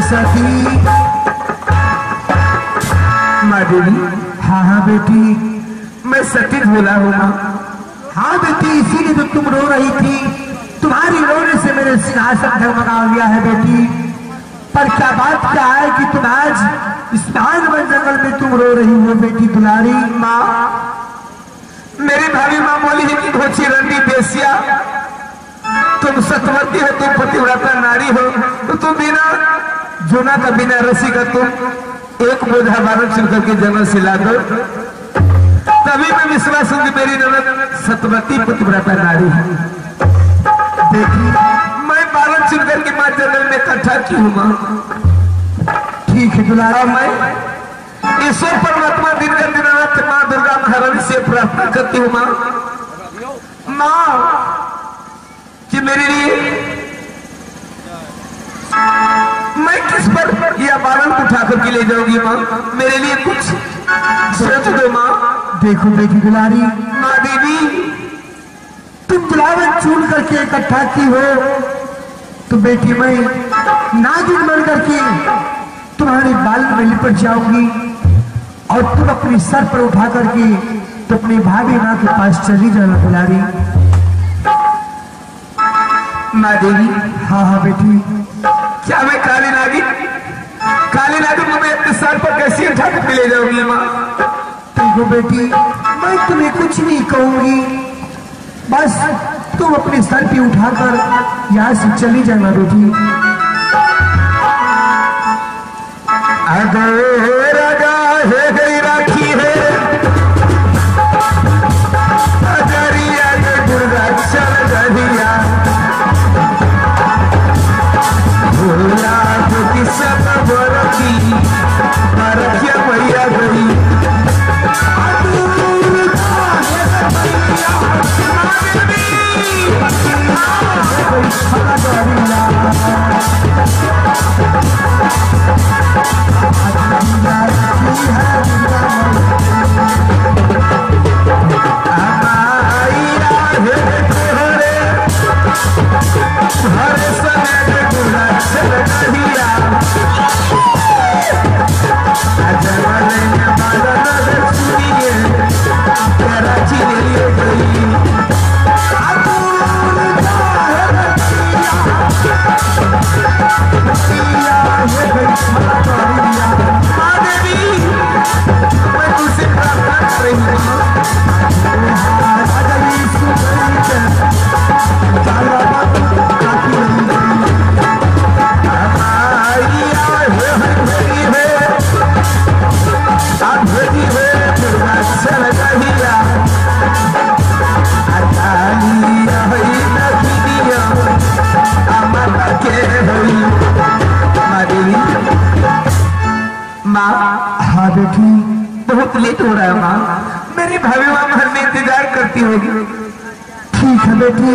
सती। माँ देवी। हाँ हाँ बेटी, मैं सती झूला हूँ माँ। हाँ बेटी, इसीलिए तो तुम रो रही थी। तुम्हारी रोने से मेरे सिंहासन डगमगा गया है बेटी। पर क्या बात क्या है कि तुम आज इस महान वन जंगल में तुम रो रही हो बेटी दुलारी। माँ, मेरी भाभी माँ बोली है कि घोची रंडी बेसिया, तुम सतवती हो, तुम पतिव्रता नारी हो, तो तुम बिना जोना का बिना रस्सी का तुम एक बोझा बारह चुन करके जंगल से ला दो, तभी मैं विश्वास हूँ कि मेरी ननद सतवती पतिव्रता नारी है। बेटी, मैं बालन चुन करके माँ जंगल में इकट्ठा की हूँ माँ। ठीक है दुलारी। मैं ईश्वर परमात्मा दिन का दिन रात माँ दुर्गा महारानी से प्रार्थना करती हूँ माँ, माँ कि मेरे लिए मैं किस पर यह बालन उठा करके ले जाऊंगी माँ, मेरे लिए कुछ सोच दो माँ। देखो बेटी दुलारी। माँ देवी, तुम दुलावन चून करके इकट्ठा की हो तो बेटी मैं नागिन बन करके तुम्हारे बाल में लिपट जाऊंगी और तुम अपने सर पर उठा करके तो अपनी भाभी माँ के पास चली जाना दुलारी। माँ देवी। हाँ हाँ बेटी। क्या मैं काली नागिन, काली नागिन को मैं अपने सर पर कैसे उठा करके ले जाऊंगी माँ? देखो बेटी, मैं तुम्हें कुछ नहीं कहूंगी, बस तुम अपने सर पे उठाकर यहाँ से चली जाना बेटी। अगर राजा है गई राखी है अजरिया के दुर्गा चल रहिया, भोला की सब बरकी बरखिया मैया गई। हाँ बेटी, बहुत लेट हो रहा है माँ, मेरी भाभी माँ घर में इंतजार करती होगी। ठीक है बेटी,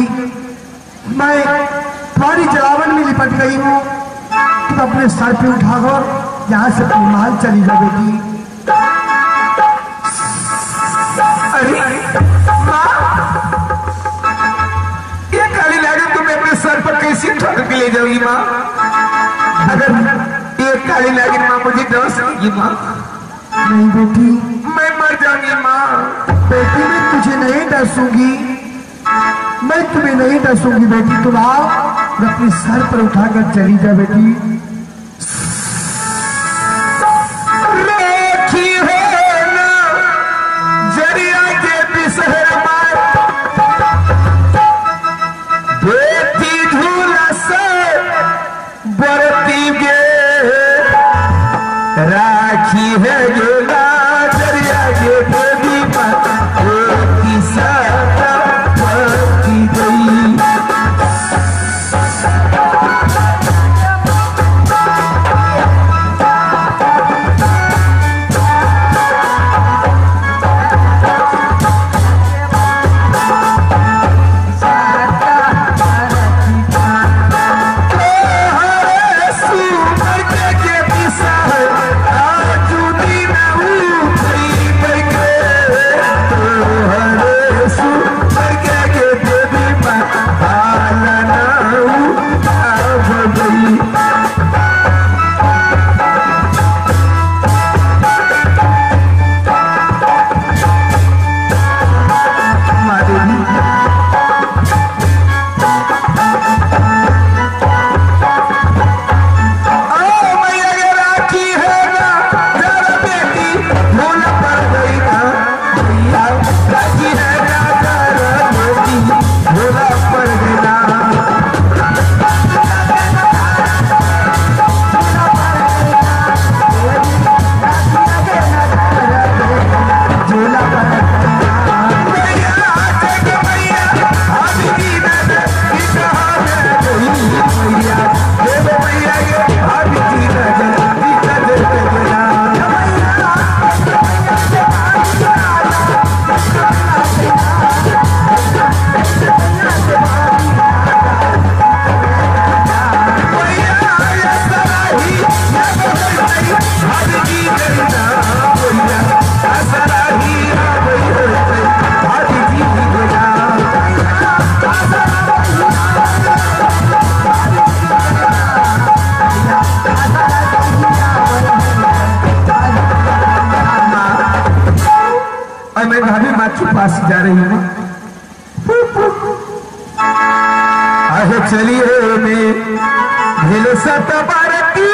मैं तुम्हारी जलावन में लिपट गई हूँ, तुम अपने सर पे उठाकर यहाँ से अपने महल चली जा बेटी। अरे माँ, ये काली नागिन तुम्हें अपने सर पर कैसे उठा करके ले जाऊंगी माँ? अगर ये काली नागिन माँ मुझे डस लेगी माँ। नहीं बेटी, मैं मर जाऊंगी माँ। बेटी मैं तुझे नहीं डसूंगी, मैं तुम्हें नहीं डसूंगी बेटी, तुम आओ और अपने सर पर उठाकर चली जा बेटी। रेखी है ना जरिया के बिसहर मार, बेटी झूला से बरती गे, राखी है गेला जरिया के देवी माता बेटी साता बरती गई। सुमर के बिसहर आजू दिन के पास जा रही हूँ। अरे चलिए मैं भेलो सतबारती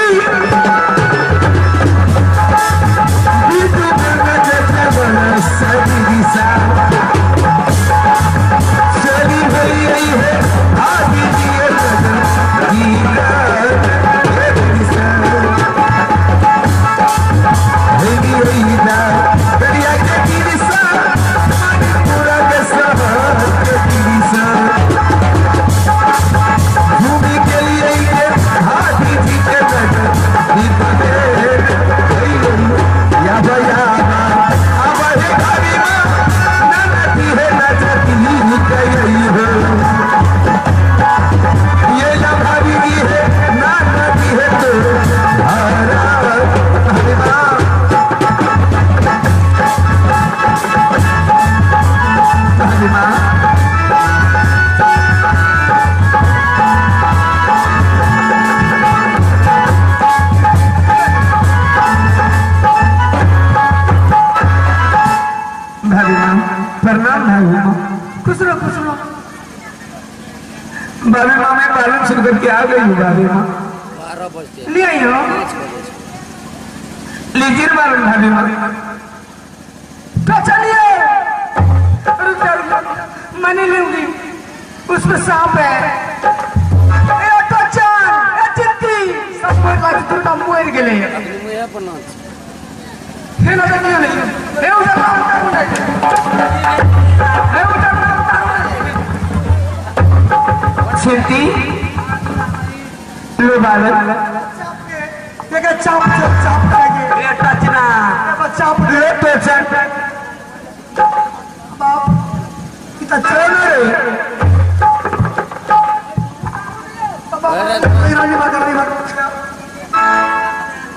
चली गई है भाभी जी भाभी माँ मैं बालन सुन करके आ गई हूँ। भाभी माँ ले आई हो, लीजिए बालन भाभी माँ। तो चलिए मैं नहीं लूंगी, उसमें सांप है। ए तो चान ए चित्ती सब मोर लागे तू मर गेले। हे ना नहीं नहीं हे उधर उधर हे उधर छिंती लो बालक देखा चाप चाप खाएंगे ये टचना चाप ले तो चल बाप कितना चलो रे रानी बात रानी बात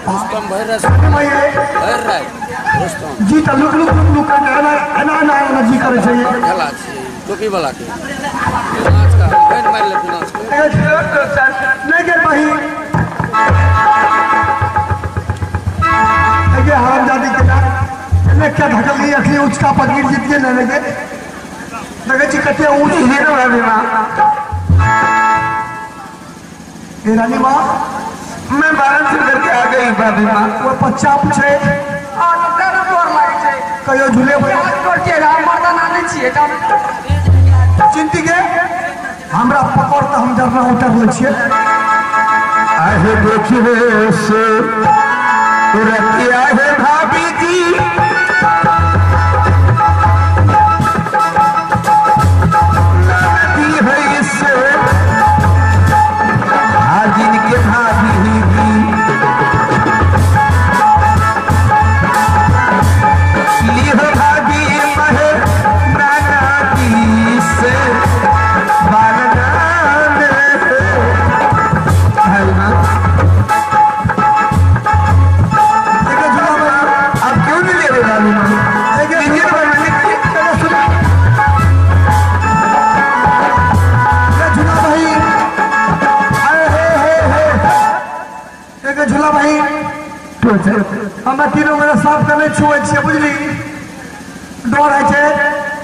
रुस्तम भर रहा है जी तो लुक लुक लुक लुक ना ना ना ना जी करे चाहिए खेला टोपी वाला के नाच का बैंड मार लेते नाच के नहीं के भाई ये हरामजादी के ने क्या धकल गई अखली उचका पकड़ जीत के ने लगे लगे जी कते ऊंच हीरो है मां ए रानी मां मैं बारह से करके आ गई भाभी मां। वो बच्चा पूछे आ तर डर लागे छै कहियो झूले पर हाथ करके राम मर्दाना नै छियै चिंती के हमरा पकड़ त हम जरना उतर ले छियै। आहे देखिए से रतिया है भाभी जी नदी है इससे हाजिन के भाभी जी लीह भाभी महे नाना से हमरा तीनों गोरे साफ के नहीं छुए छियै बुझली, डर होइ छै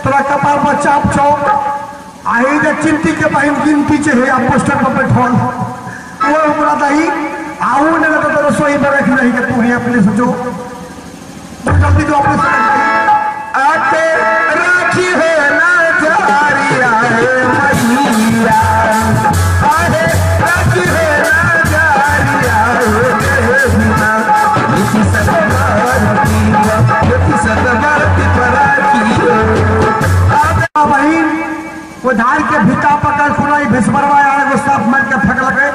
तोरा कपार पर चाप छौ आ ई जे चिंती के बहिन गिनती छै हे आ पोस्टर पर बैठल वो हमरा दही आऊ ने तो रसोई पर रख रही के तू ही अपने से जो जल्दी जो अपने से आते राखी है ना जारिया है मैया आहे राखी है ना जारिया है बहिन वो धार के भीता पकड़ खुला भेसबरवा आए वो सांप मार के फेंकलकै।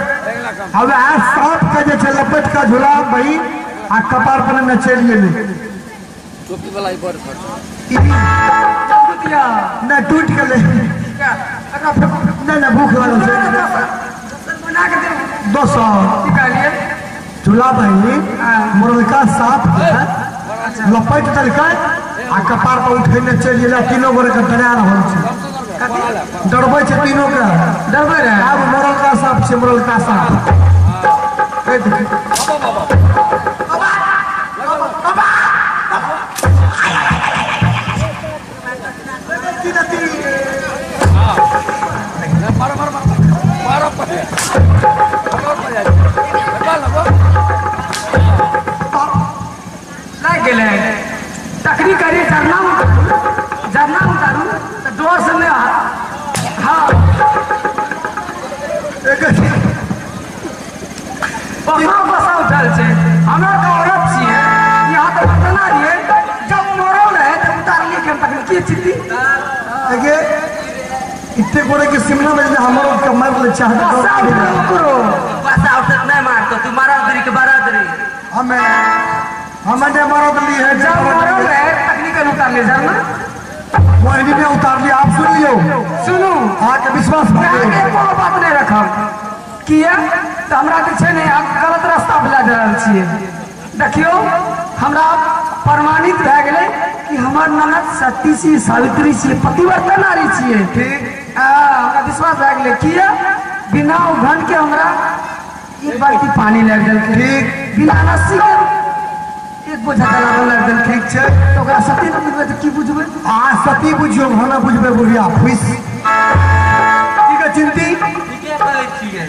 अब आ सांप के जे छै लपेट के झूला बहिन आ कपार पर ने चलि गेलै। टोपी वाला ई बड़ खर्च नहीं टूट गेलै नहीं नहीं भूख लागल छै 200 झूला बहिन मुर्गा सांप लपेट देलकै आ कपार पर उठेने चलि गेलै। तीनों गोरे के डरा रहल छै, डरबै छै तीनों के डरबै रहे। आब मुरलका सांप छै, मुरलका सांप गेलै तखनी करिए झरना झरना उतारू तऽ डर से नहि। हाँ बहुत बसा उठल छै। हमरा तऽ औरत छियै, यहाँ तऽ मर्दाना रहियै, जब मरल रहै तऽ उतारलियै के तखनी की चिन्ती। देखिए इतने गोरे के शिमला में हमारो के मार ले चाहत बसा उठल ओकरो बसा उठल नहीं मारतो तू मारा दरी के बरादरी हमें हमने मरद ली है। जब मरल रहे तखनी के उतारलियै झरना वही में उतार लिया। आप सुन लियो, सुनू आके विश्वास भऽ गेल। कोनो बात नहि रखब किया तऽ हमरा जे छै ने गलत रास्ता पर लए रहल छियै। देखियौ हमरा प्रमाणित भए गेलै कि हमर ननद सती छी, सावित्री छियै, पतिव्रता नारी छियै। ठीक हमरा विश्वास भए गेलै किया बिना उघन के हमरा एक बाल्टी पानी लाबि देलकै। ठीक बिना रस्सी के एक बोझा जलावन लाबि देलकै। ठीक छै तऽ ओकरा सती नहि बुझबै तऽ की बुझबै? आ सती बुझियौ हम बुझबै बुढ़िया फुस। ठीक है चिंती ठीके कहै छियै।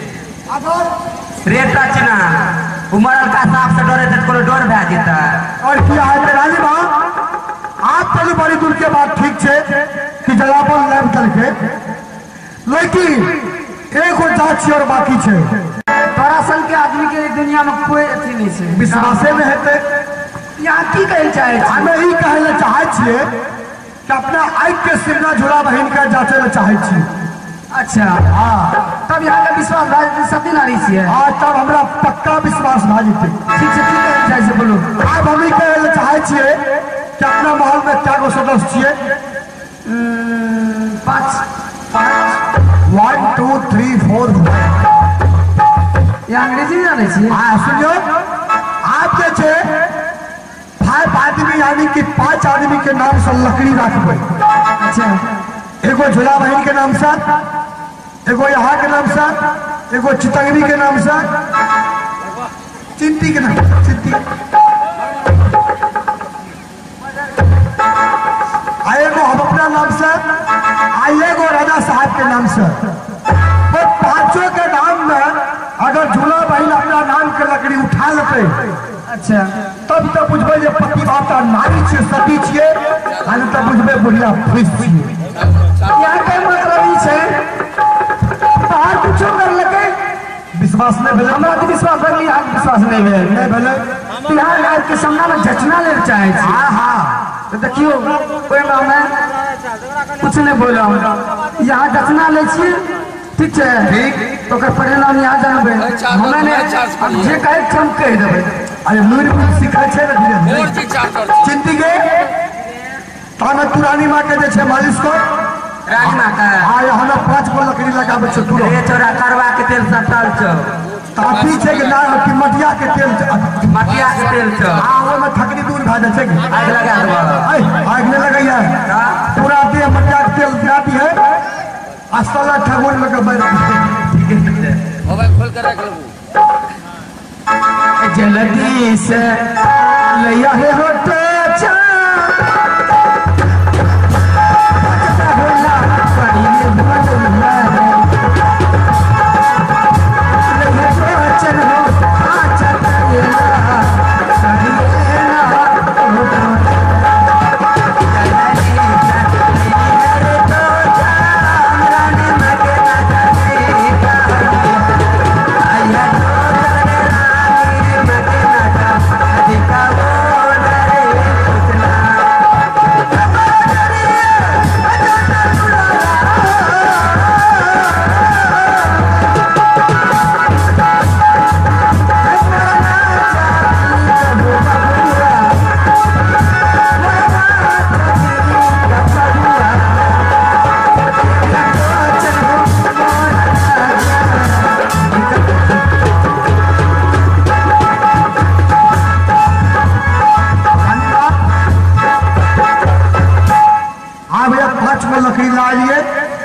रे रचना उ मरलका साफ से डरे तऽ कोनो डर भए जेतै। और की है रानी बा आप चलू बड़ी दूर के बात ठीक छै कि जलावन लाबि देलकै, लेकिन एगो जात और बाकी छै। तोरा सन के आदमी के दुनिया में कोई अथी नहीं छै, विश्वासे नहीं हेतै। यहाँ की कहै लए चाहै छी? हमे ई कहै लए चाहै छियै कि अपना आँखि के सिमना झूला बहिन के जाँचै लए चाहै छियै। अच्छा हाँ तब यहाँ के विश्वास भए जेतै सती नारी छियै? हाँ तब हमरा पक्का विश्वास भए जेतै। ठीक छै, की कहै लए चाहै छियै बोलू? आब हम ई कहै लए चाहै छियै कि अपना महल में कए गो सदस्य छियै? 5 5 1 2 3 4 5। यहाँ अंग्रेजी जानै छियै? हाँ सुनियो, आप जे छै 5 आदमी यानी कि 5 आदमी के नाम से लकड़ी रखबै। अच्छा एगो झूला बहिन के नाम से, एगो यहाँ के नाम से, एगो चितंगनी के नाम से, चिंती के नाम से, चिंती आ एगो हम अपना नाम से, आ एगो राजा साहब के नाम से। तो पांचों के नाम में अगर झूला बहिन अपना नाम के लकड़ी उठा लेते, अच्छा तब तब बुझबै जे पतिव्रता नारी छियै, सती छियै, आ नहि तब बुझबै बुढ़िया फुसि छियै। यहाँ के मतलब ई छै बाहर कुछो करलकै विश्वास नहि भेलै। हमरा तऽ विश्वास भेल, यहाँ के विश्वास नहि भेल। नहि भेलै। बिहार राज्य के सामना में जचना लेल चाहै छी। हाँ हाँ तऽ देखियौ ओहिमे हमे कुछ नहि बोलब। यहाँ जचना लै छियै, ठीक छै, ठीक तो ओकर परिणाम यहाँ जानबै। हमे नहि जे कहै छै हम कहि देबै। अरे लूरि बुद्धि सिखै छै ने धीरे धीरे। चिंती के तामे तू रानी माँ के जे छै मालिश कर। रानी माँ के हाँ हमे 5 गो लकड़ी लगाबै छै तुरंत। रे चोरा करवा के तेल सटल छौ। तापी छै कि ना कि मटिया के तेल? मटिया के तेल छौ। हाँ ओहिमे थकनी दूर भए जाइ छै। आगि लगा देबऽ? आगि नहि लगैया, पूरा देह मटिया के तेल दए दिहे आ साला ठगुर लऽ के बैठ। मोबाइल खोल के रख लेबू। जल्दी से लैया हे होटो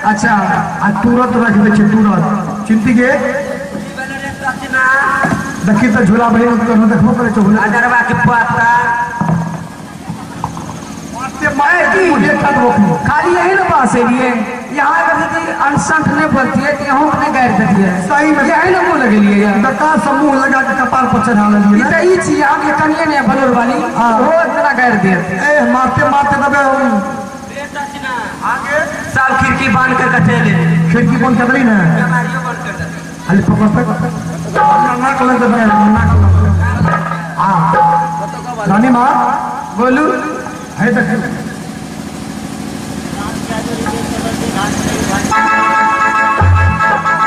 अच्छा आ तुरंत रख दे छै तुरंत। चिंती के देखी तऽ झूला बहिन तोरा देखबो करै छौ। अजरवा के पत्ता खाली यही ना बास है, यहाँ अगर यदि अनसंठ नहीं बोलती है तो यहाँ अपने गैर देती है। सही में यही ना मुँह लगेलिए बता समूह लगा के कपार पर चढ़ा लेलिए। ई त ई छी आम के कनिए ने बलोर वाली वो इतना गैर दे ए मारते मारते दबे हम आगे सब खिड़की बंद करके चले। खिड़की बंद कर दी ना अरे पकड़ पकड़ नाक लग दे नाक। हां रानी मां बोलू है देख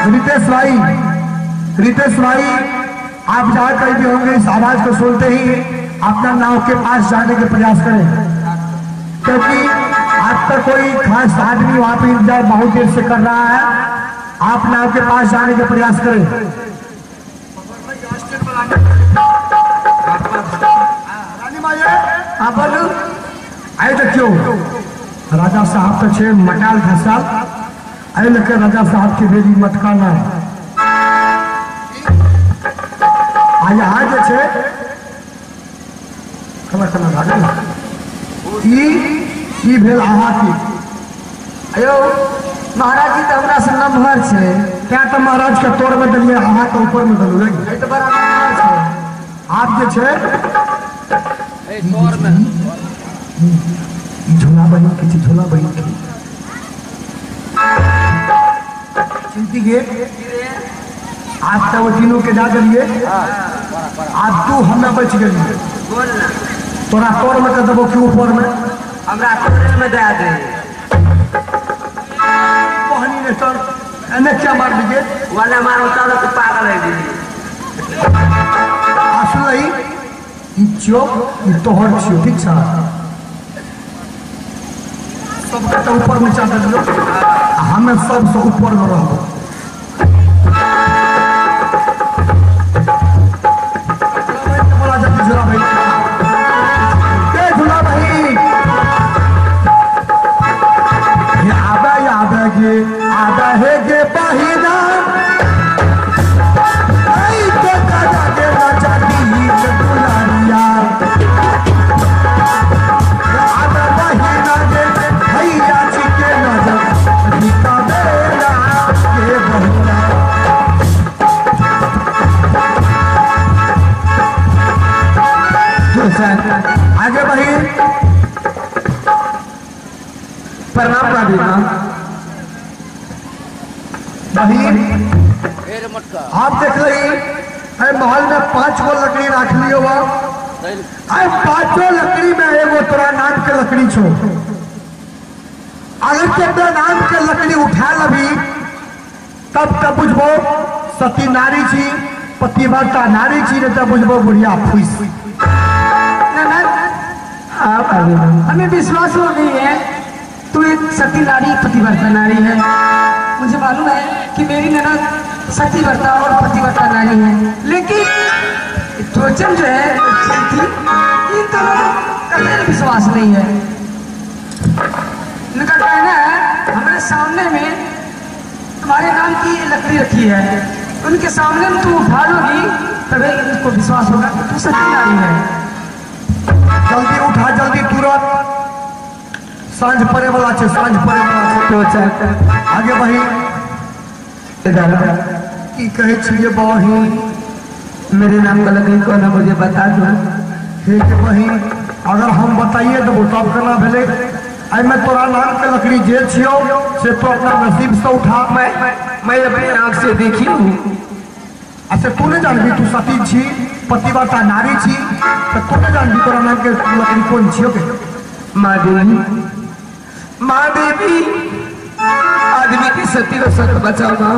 रितेश भाई, रितेश भाई आप जहाँ कहीं भी होंगे इस आवाज को सुनते ही अपना नाव के पास जाने के प्रयास करें, क्योंकि आपका कोई खास आदमी वहां पे इंतजार बहुत देर से कर रहा है। आप नाव के पास जाने के प्रयास करें। हाँ बोलू। आए देखियो राजा साहब तो छे मटाल घसाल आए लेके राजा साहब की बेरी मटका ना आ यहाँ जे छे खला खला भागल ई ई भेल अहाँ की। अयो महाराज जी तो हमरा से नमहर छे क्या तो महाराज के तोड़ में दलिए अहाँ के ऊपर में दलू रे तो बड़ा नमहर छे आप जे छे ए तोड़ में झोला बहिन के झोला बहिन के चिंती गे आज तक वो तीनों के जा दिए आज तू हमें बच गई बोल ना तोरा तोड़ में कर देबो कि ऊपर में हमरा तोड़ में दे दे पहनी ने सर एने क्या मार दीजिए वाला मारो तो पागल है जी। आसु रही ई छियो ई तोहर छियो ठीक छ सबके तो ऊपर में चढ़ दियो हमें सबसे ऊपर में रहो। बोला जाती झूला भाई के झूला भाई आबा आबा गे आबा है गे बहिना आई तो दादा के राजा की दुलारिया आबा बहिना गे भैया जी के नजर रीता बेला के बहिना। आगे बहिन प्रणाम भाभी मां। बहिन आप देख रही है महल में 5 गो लकड़ी रख लियो बा आए 5 लकड़ी में एगो तोरा नाम के लकड़ी छो। अगर तेरा नाम के लकड़ी उठा लभी तब तब बुझबो सती नारी छी पतिव्रता नारी छी नहीं तब बुझबो बुढ़िया फूस। आप हमें विश्वास हो गई है तू एक सती नारी पतिव्रता नारी है। मुझे मालूम है कि मेरी ननद सतीव्रता और पतिव्रता नारी है, लेकिन त्वचन जो है थी इन दोनों का कभी विश्वास नहीं है। इनका कहना है हमारे सामने में तुम्हारे नाम की लकड़ी रखी है, उनके सामने में तुम उठा लोगी तभी इनको विश्वास होगा कि तू सती नारी है। जल्दी उठा जल्दी तुरंत सांझ पड़े वाला छे सांझ पड़े वाला छे। आगे बहिन इधर की कहे छिए बहिन मेरे नाम का लकड़ी कौन है मुझे बता दो। ठीक है बहिन अगर हम बताइए तो तब करना भेले एहिमे तोरा नाम के लकड़ी जे छियो से तो अपना नसीब से उठा। मैं अपने आँख से देखी हूँ। अच्छा तू नहीं जानबी तू सती छी पतिव्रता नारी छी तो तू नहीं जानबी तोरा नाम के लकड़ी कौन छियो के। माँ देवी माँ देवी आदमी की सती को सत बचाओ माँ,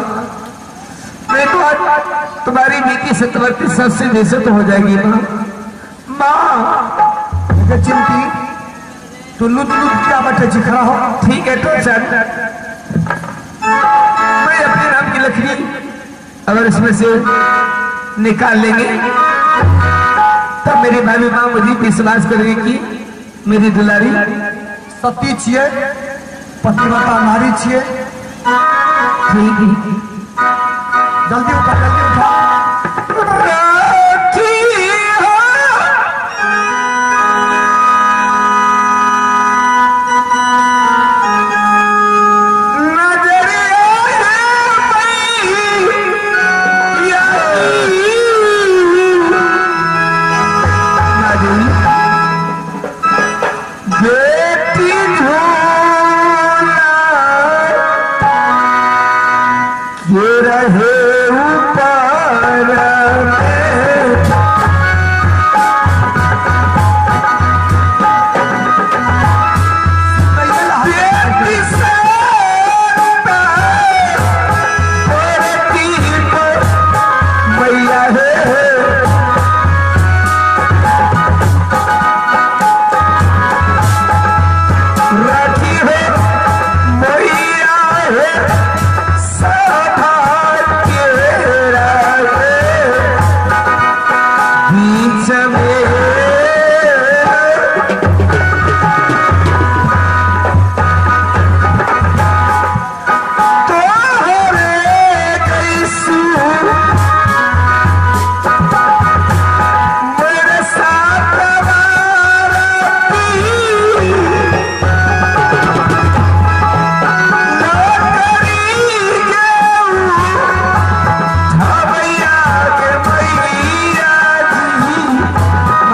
मैं तो आज तुम्हारी बेटी सतवर्ती सबसे बेसत हो जाएगी माँ। माँ चिंती तू लुट लुट क्या बैठे छी खड़ा हो। ठीक है तो सर मैं अपने नाम की लकड़ी अगर इसमें से निकाल लेंगे तब मेरी भाभी माँ मुझे विश्वास करेगी कि मेरी दुलारी सती छिए पतिव्रता नारी छिए। ठीक है जल्दी उठा जल्दी उठा। नाम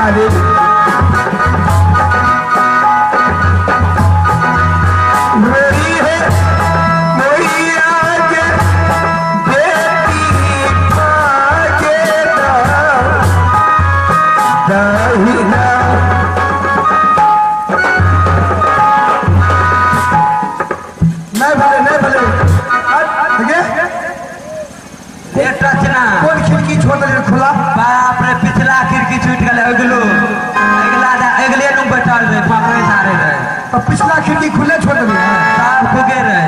मारे मेरी है मैया के बेटी पाके दाहिना नहीं भले नहीं भले रचना कौन खिड़की छोड़ दे खुला बाप रे पिछला खिड़की छूट गेलै अगलो अगला अगले नु बैठल रहे पकड़े सारे रहे तो पिछला खिड़की खुले छोड़ दे सब खुगे रहे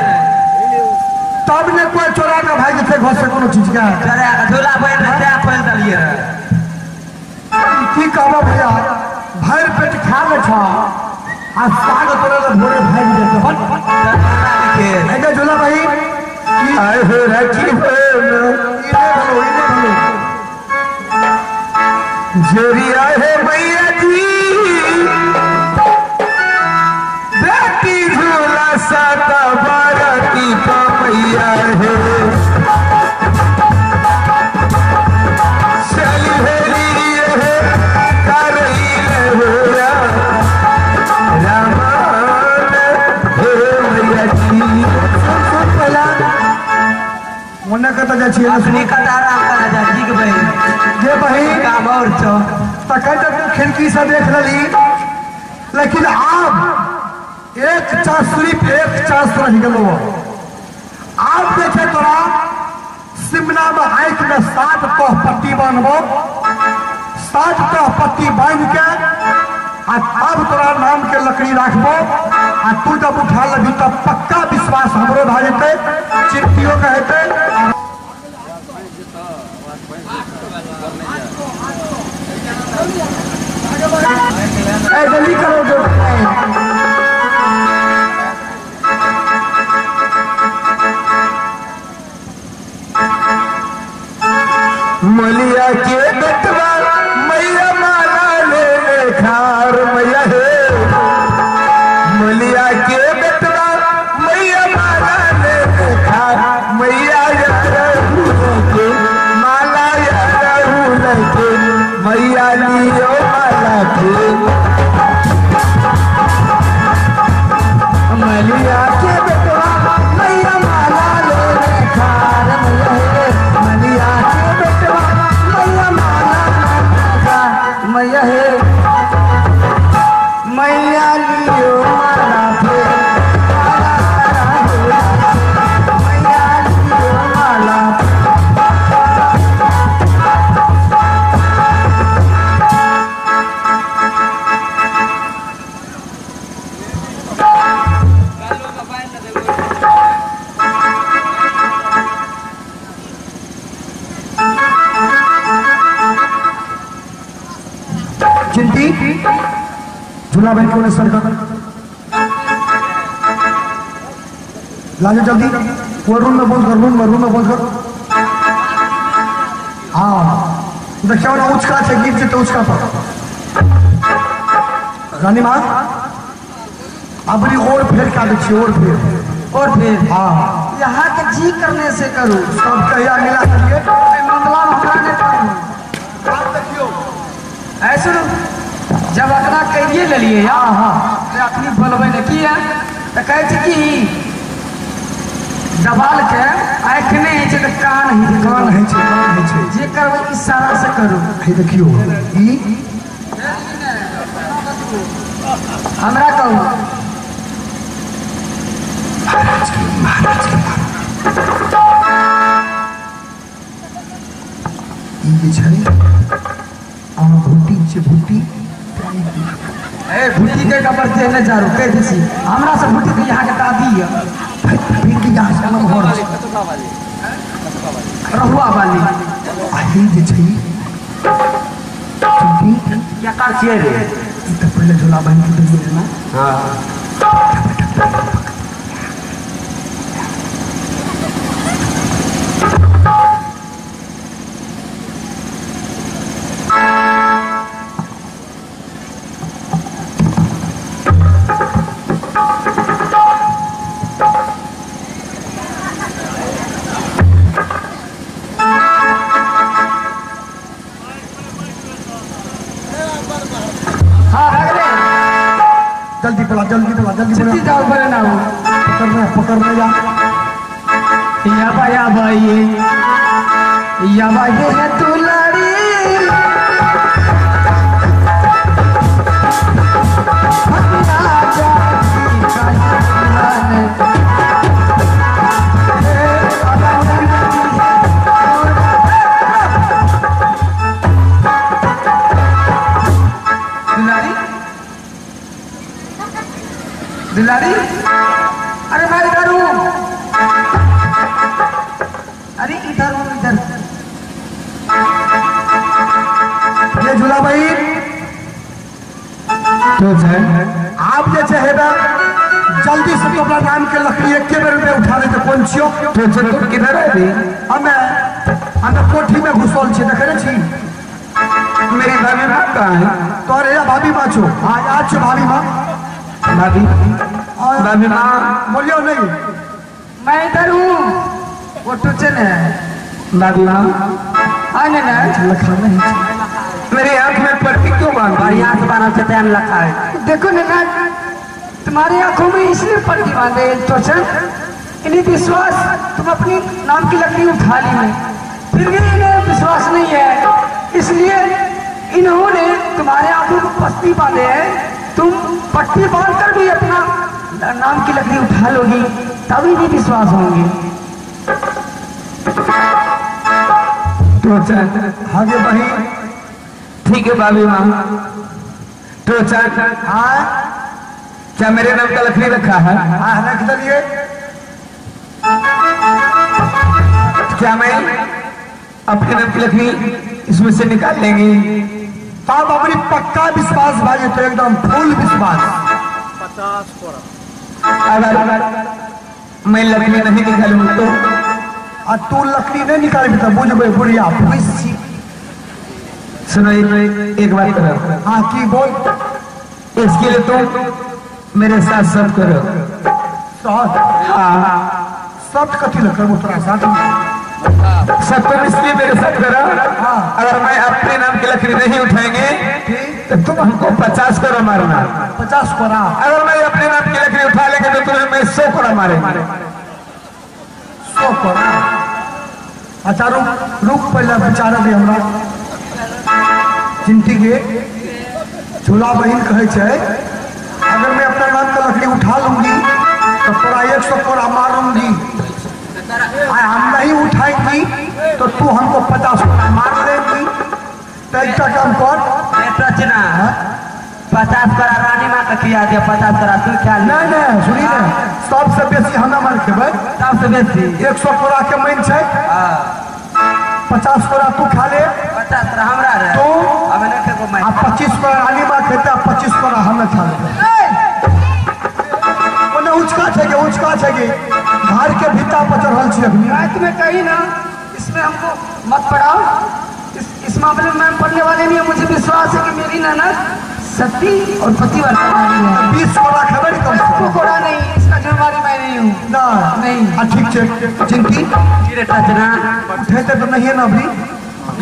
तब ने कोई चोरा के भाई जेते घर से कोनो चीज का चोरा के झोला बन रहे तै खोल देलिए रहे की कहबो भैया भर पेट खा ले छ आ साग तोरे ले भोरे भाग जेते के एगे झोला भाई आए हो रखी हो इने भलो इने भलो जोरिया है मैया जी बेटी झूला साता बाराती का मैया है चली हेरी है करई हो रामान हे मैया जी सुन पहला मने कत जा छी अपनी कतारा करा जा ठीक भाई जे बहिन काम और छो तखन तक खिड़की से देख रही लेकिन आब एक चांस सिर्फ एक चांस रह गेलो आब देखे तोरा सिमना में आँख में 7 तह पट्टी बांधबो 7 तह पट्टी बांध के आ तब तोरा नाम के लकड़ी राखबो आ तू जब उठा लभी तब पक्का विश्वास हमरो भए जेतै चिट्ठियों के हेतै। जल्दी करो जो मलिया के बेटवा मैया माला ले खार मैया हे मलिया के बेटवा मैया माला ले खार मैया के माला के मैया लियो माला के मलिया के बेटवा मैया माला ले खार मैया हे मलिया के बेटवा मैया माला ले मैया हे मैया लियो माला के मैया लियो माला। चिंटी झूला भाई को सर का लाजो जल्दी वो रूम में बंद कर रूम में बंद कर। हाँ देखियो ना उचका छै गिर जेतै उचका पर रानी माँ अबरी और फेर का दै छी और फेर हाँ यहाँ के जी करने से करू सब कहिया मिला करिए मामला में हमरा नहीं पड़ू। देखियो ऐसे जब अपना कहिए लेलिए हाँ हाँ तो अखनी बोलबै ने किया तो कहै छै कि दबाल के आँखि नहि होइ छै तऽ कान होइ छै कान होइ छै कान होइ छै जे करबै इशारा से करू। हे देखियो ई हमरा कहू महाराज के ई जे छै आ भुट्टी छै भुट्टी ए भुट्टी के कबर से नहि जारू कहि दै छी हमरा से भुट्टी के यहाँ के दादी है फिर यहाँ से घर रहुआ वाली आ ई जे छै चुंटी क्या कर छियै रे ई तऽ पहिले झोला बान्हि के देलियै ना। हां जल्दी बोला जल्दी बोला जल्दी बोला। जल्दी जाओ बोले ना वो पकड़ने जा। याबा याबा ये याबा ये दुलारी दुलारी, अरे मैं इधर हूँ, अरे इधर हूँ इधर। ये झूला भाई तो आप जे है जल्दी से तो अपना नाम के लकड़ी एक बेर में उठा लेते कौन छियो। तो किधर है हमें हमें कोठी में घुसल छी देखे छी। मेरी भाभी माँ कहाँ है? तोरे भाभी माँ छो। हाँ आज छो भाभी माँ। भाभी भाभी माँ बोलियो नहीं मैं इधर हूँ, वो टूचन है। भाभी माँ हाँ नहीं लखा नहीं मेरी आंख में पट्टी क्यों बांध? बढ़िया से बांधा से टाइम लखा है। देखो ना तुम्हारी आंखों में इसलिए पट्टी बांधे टोचन, इन्हें विश्वास तुम अपनी नाम की लकड़ी उठा ली है, फिर भी इन्हें विश्वास नहीं है, इसलिए इन्होंने तुम्हारे आंखों को पट्टी बांधे हैं। तुम पट्टी बांध कर भी अपना नाम की लकड़ी उठा लोगी तभी भी विश्वास होंगे। तो आगे बही ठीक है भाभी माँ। तो हाँ क्या मेरे नाम का लकड़ी रखा है? हाँ रख दिए। क्या मैं अपने नाम की लकड़ी इसमें से निकाल लेंगे? तब अपनी पक्का विश्वास भाई तो एकदम फुल विश्वास। 50 कोड़ा अगर मैं लकड़ी नहीं निकालूं तो? और तू लकड़ी नहीं निकाल तो बुझ गई बुढ़िया। सुनो एक बात करो। हाँ की बोल। इसके लिए तुम मेरे साथ सब करो। साथ? हाँ सब कथी लग करो तोरा साथ? सब तुम इसलिए मेरे साथ करो। हाँ अगर मैं अपने नाम की लकड़ी नहीं उठाएंगे तो तुम हमको 50 करोड़ मारना। 50 करोड़? अगर मैं अपने नाम की लकड़ी उठा लेंगे तो तुम्हें मैं 100 करोड़ मारेंगे। 100 करोड़? अच्छा रुक रुक पहले बेचारा भी हमरा चिंटी के झूला बहन कहे छै अगर मैं अपना नाम का लकड़ी उठा लूंगी तो तोरा 100 करोड़ मारूंगी, हम नहीं उठाएंगी तो तू हमको 50 करोड़ मार देंगी। तो एक काम कर रचना 50 करोड़ रानी माँ का खिया दिया, 50 करोड़ तू खा। नहीं नहीं सुनी ने सबसे बेसी हमें मार खेबै। सबसे बेसी 100 करोड़ के मन छै। 50 करोड़ तू खा ले, 50 करोड़ हमरा रे तो हमें नहीं खेबो मैं। 25 करोड़ रानी माँ खेते, 25 करोड़ हमें खा ले। ओने उचका छै के उचका छै के घर के भीता पर चढ़ल छी अखनी। मैं तुम्हें कही ना इसमें हमको मत पढ़ाओ, इस मामले में मैं पढ़ने वाले नहीं है। मुझे विश्वास है कि मेरी ननद सती और पतिव्रता नारी है। 20 करोड़ खबर कम से कोड़ा नहीं, इसका जिम्मेवारी मैं नहीं हूँ ना। नहीं ठीक छै चिंकी उठेते तो नहीं है ना अभी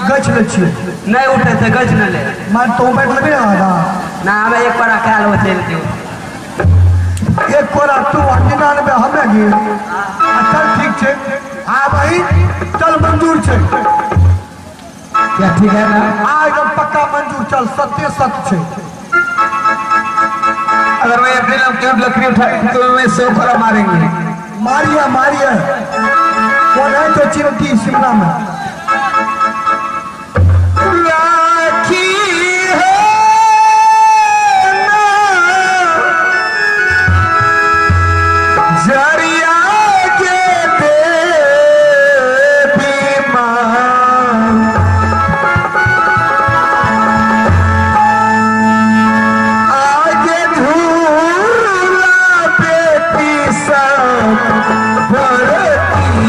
गछ ले छियै। नहीं उठेते गछ न ले मार तो बैठ लेबे ना ना हमें एक कोड़ा खा लो चल दियो। एक कोड़ा तू 99 हमें गे। चल ठीक छै आ भाई चल मंजूर छै। क्या ठीक है ना? हाँ एकदम पक्का मंजूर चल सत्य सत्य छै। अगर मैं अपने नाम की लकड़ी उठाई तो मैं 100 करोड़ मारेंगे। मारिए मारिए कौन है तो चिंटी शिमला में राखी है ना जरिया के देवी माँ आगे झूला बेटी सब भरती।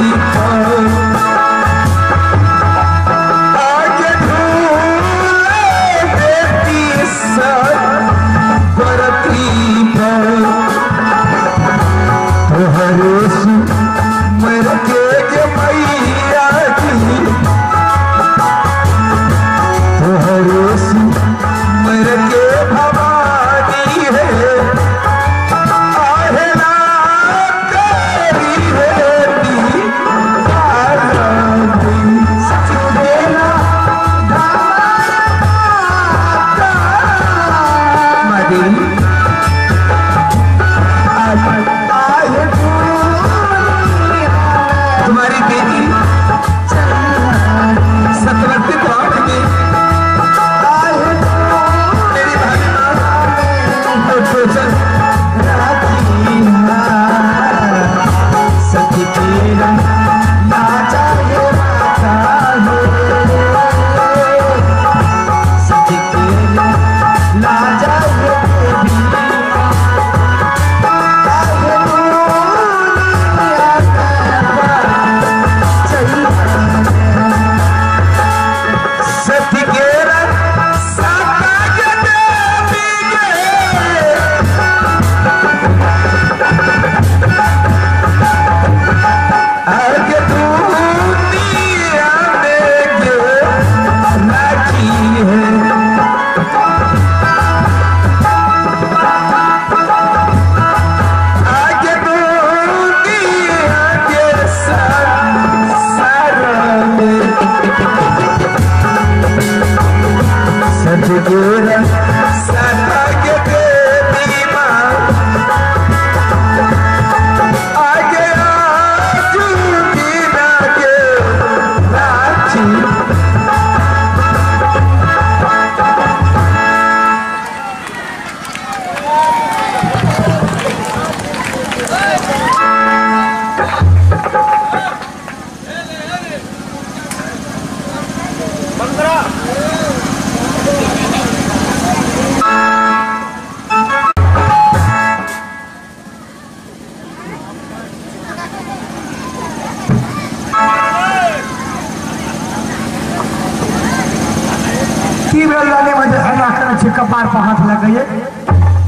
छै कपार पर हाथ लगैए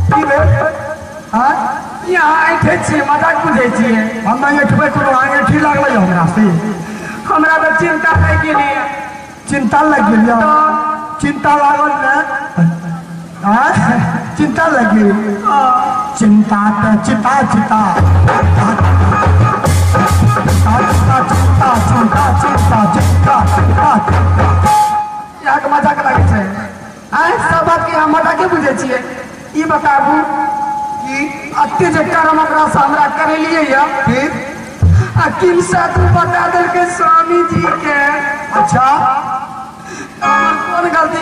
की भेल? हाँ यहाँ ऐठे छियै, मजाक बुझै छियै? हम नहि ऐठबै कोनो, अहाँ ऐठी लागलै हमरा से? हमरा तऽ चिन्ता लागि गेलै। चिन्ता लागि गेल? चिन्ता लागल ने? हाँ चिन्ता लागि गेल। चिन्ता तऽ चिता चिता चिता चिता चिन्ता चिन्ता चिन्ता चिन्ता। यहाँके मजाक लागै छै? आँय सब बातके यहाँ मजाके बुझै छियै? ई बताबू कि अते जे कर्म से हमरा करेलियै यऽ फिर आ किमसा तू बता देलकै स्वामी जी के। अच्छा कोन गलती?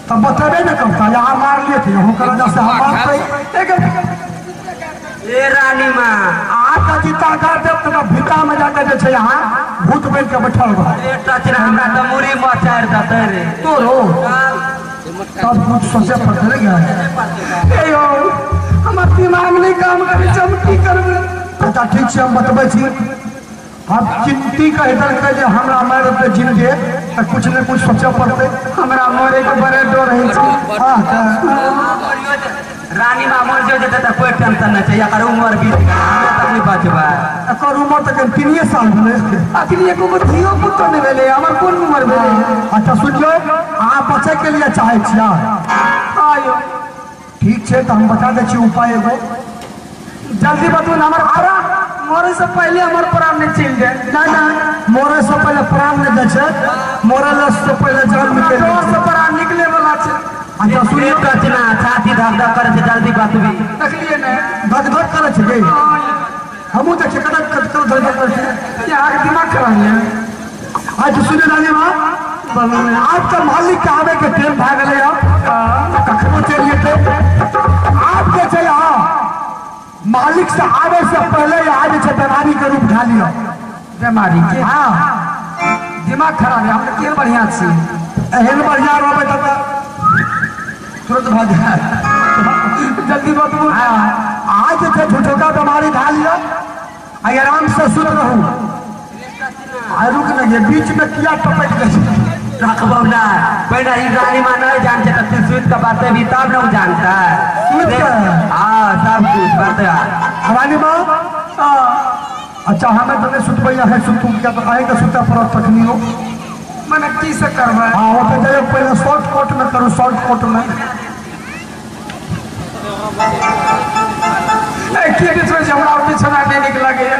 तब बतेबे ने करता, यहाँ मारलिए थे हुनकर वजह से हम मारते। ए रानी माँ अहाँके जीता कर देब तऽ भिता में जाके जे छै यहाँ भूत बनि के बैठल रह। रे टचना हमरा तऽ मुड़ी मचारि देतै रे। तोरो तब कुछ सोचे पड़तै रे। हे यौ हमर दिमाग नहि काम करै छै, हम की करबै? अच्छा ठीक छै, हम बतबै छी। हम चिंती कहि देलकै जे हमरा मारि देतै जिनगे तऽ कुछ ने कुछ सोचऽ पड़तै। हमरा मरैके बड़े डर होइ छै। हाँ तऽ रानी माँ मर जेतै तऽ कोइ टेंशन नहि छै, एकर उमर बीत गेलै, हमे तक नहि बचबै। एकर उमर तऽ 3 साल भेलै। अखनी एको गो धियो पुतो नहि भेलै, हमर कोन उमर भेलै? अच्छा सुनियौ, अहाँ बचैके लिए चाहै छियै? हाँ यौ। ठीक छै तऽ हम बता दै छी उपाय एगो। जल्दी बतू ने, हमर प्राण मरे से पहले हमर प्राण नहि चलि जाय। ना ना, मरे से पहले प्राण नहि जाइ छै, मरे से पहले जान निकलि जाइ डर छै। से प्राण निकले वाला छै। अच्छा सुनियौ, टचना छाती धक धक करै छै, जल्दी बतबी। देखलियै ने? धक धक करै छै गे? हमहूँ देखियै कतऽ कतऽ धक धक करै छै। अहाँके दिमाग खराब यऽ। अच्छा सुनियौ रानी माँ, आब तऽ मालिक के आबे के टाइम भए गेलै, कखनो चलि जेतै। आब जे छै अहाँ मालिक से आबे से पहले यहाँ जे छै बीमारी के रूप ढा लिअ। बीमारी के? हाँ। दिमाग खराब है, हम तऽ केहन बढ़िआँ छी। एहन बढ़िआँ रहबै तब तऽ तुरंत भऽ जायत। जल्दी बतबू। हाँ आज जे छै झूठोका बीमारी ढा लिअ आ आराम से सुत रहू। आ रुक नहीं, बीच में किया टपक गई? रखबौ ना, पहले ई रानी माँ नहीं जानते तऽ तू सुति के बतेबी तब ने उ जानतै। सुति के? हाँ सब कुछ बता। रानी माँ अच्छा हमें तो नहीं सुतबै, अहें सुतू किया तऽ अहेंके सुतऽ पड़त तखनियो। मने की से करबै? हाँ ओतऽ जाइयौ पहिले शॉर्ट कोट में करू, शॉर्ट कोट में। की बीचमे छै हमरा बिछौना नहि नीक लगैए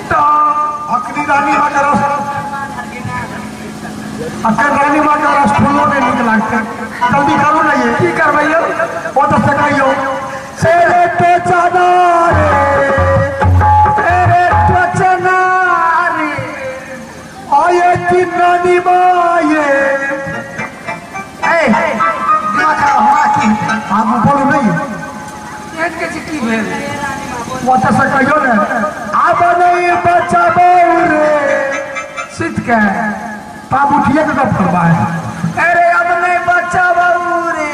तऽ अखनी रानी माँ के रस, अखन रानी माँ के रस फूलो नहि नीक लागतै। जल्दी करू ने ये। की करबै यौ? ओतऽ से कहियौ तेरे तो चना रे, तेरे टचना रे, आये चिन्ना निभाये। ए दिमाग खराब हमरा की? आगू बोलू नहीं। एहन के छै की भेल? ओतऽ से कहियौ ने आब नहीं बचबौ रे। सुति के तब उठिए के गप करबै। अरे अब नहीं बचबौ रे।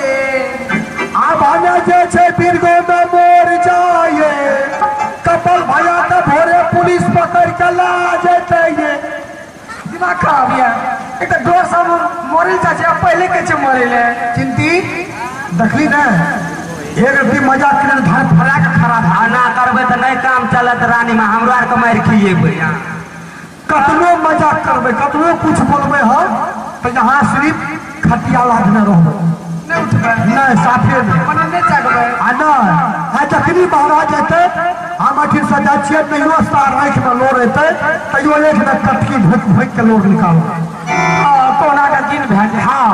आब हमे जे छै बिरगो में मोर जाए, कपल भैया के भोरे पुलिस पकड़ के ला जेतै ये। दिमाग खराब यऽ, एक तऽ डर से हम मरल जाइ छै, पहिले के छै मरै लए। चिंती देखली ने एक रत्ती मजाक के धर फड़ा के खड़ा भए। एना करबै तऽ नहि काम चलत रानी माँ, हमरो आरके मारि खियेबै। कतनो मजाक करबै, कतनो कुछ बोलबै हम तऽ यहाँ सिर्फ खटिया लादने रहबै। नहि उठबै? नहि, साफे नहि। मने नहि जागबै? आ नहि, आ जखनी महाराज एतै हम अखन से जाइ छियै, नहियो सार आँखिमे लोर एतै तैयो आँखिमे कटकी भोकि भोकि के लोर निकालबै। कोना के दिन भए जाइ। हाँ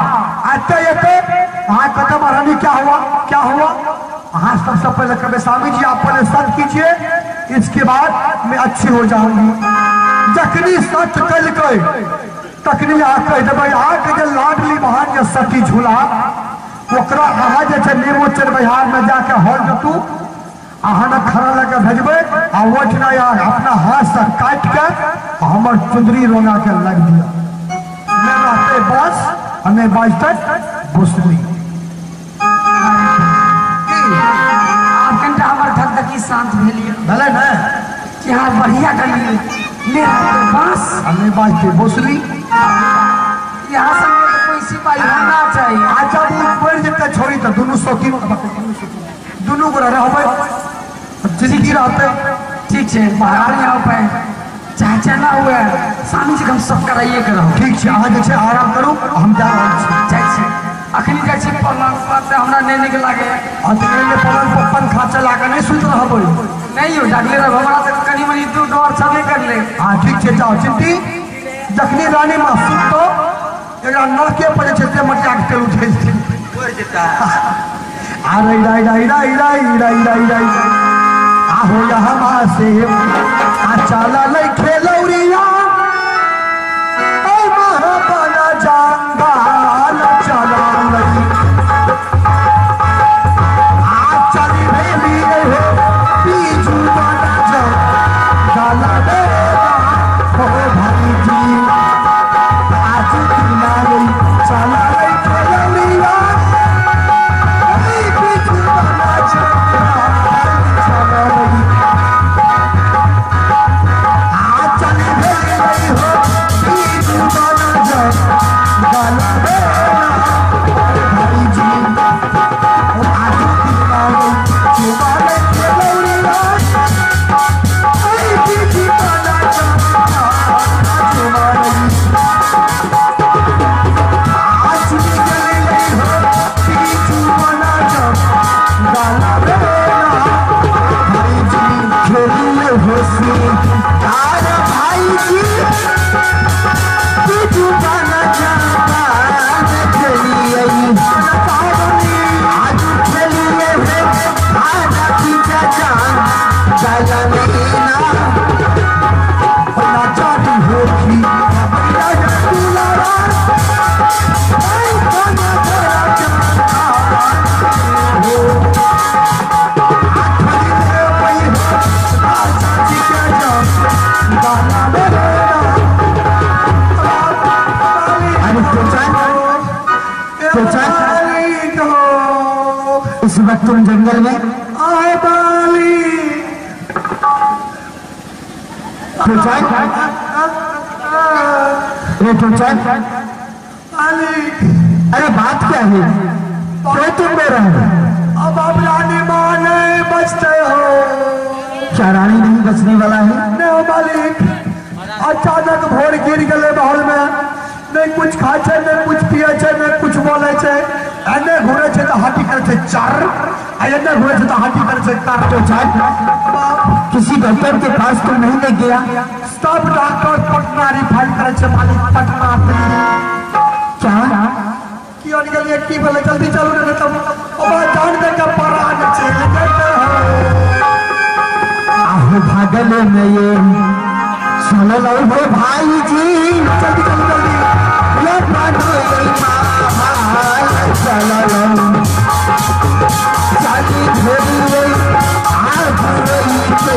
आते एतै अहाँ कहते महारानी क्या हुआ क्या हुआ? अहाँ सबसे पहले कहबै स्वामी जी आप पहले सच कीजिए, इसके बाद मैं अच्छी हो जाऊंगी। जखनी सच कलकै तखनी अहाँ कहि देबै अहाँके जे लाडली बहन जे सती झूला ओकरा अहाँ जे छै नेबो चरबहिहारमे जाके हर जतू अहाँ ने खड़ा लऽ के भेजबै आ ओहिठिना अपना हाथसँ काटि के हमर चुंदरी रोंगा के लग दिअ। नहि रहतै बस आ नहि बाजतै बुसनी। आब कनिटा हमर धकधकी शांत भेल यऽ। भेलै ने? कि अहाँ बढ़िया करियै, नहि रहतै बाँस आ नहि बाजतै बोसली। यहाँ सब कोई कोई सिपाही होना चाहिए। आ जब उ पड़ जेतै छोड़ी त दुनू सौतीन दुनू गोरा रहबै जिंदगी रहतै। ठीक छै महारानी हो पाए चाहे चना हुए स्वामी जी हम सब कराइए के रहू। ठीक छै अहाँ जे छै आराम करू हम जा रहल छी। जाइ छी अखनी जाइ छी पलंग पर तऽ हमरा नहि नीक लागे। अतने पलंग पर पंखा चला के नहीं सुति रहबै। नहीं हो जागले रहब हमरा तऽ कनि मनि दू डर छबे करले। हां ठीक छै जाओ चिंटी जखनी रानी माँ सुततो एकरा नहके पर जे छै से मटिया के तेल उठै छै पड़ जेता। आ रई रई रई रई रई रई रई रई आहो यहाँ से आ चला लै खेलौरिया ओ महाबला जंगल चला लै आ चली भेली हो बीजू बना जंगल बेला हो भाई जी आज किनारे चला लै खेलौरिया बीजू बना जंगल चला लै इस वक्त तुम जंगल में आए बाली अरे बात क्या है क्यों तुम रो रहे हो? अब आप रानी माँ नहीं बचते हो। क्या रानी नहीं बचने वाला है? नहीं मालिक अचानक भोर गिर गए महल में नहीं कुछ खाए छे नहीं कुछ पिए छे नहीं कुछ बोले छे एने घूरे छे तो हाथी करे छे चर एने घूरे छे तो हाथी करे छे तर। तो किसी डॉक्टर के पास तो नहीं ले गया? सब डॉक्टर पटना रिफाइल करे छे मालिक पटना। क्या क्यों निकलिए की बोले जल्दी चलो नहीं तो अब जान दे के परान चल गए। आहो भागल में ये सुन लो हो भाई जी जल्दी जल्दी जल्दी ये बनोई माल चला लो चली धोरी आ धोरी के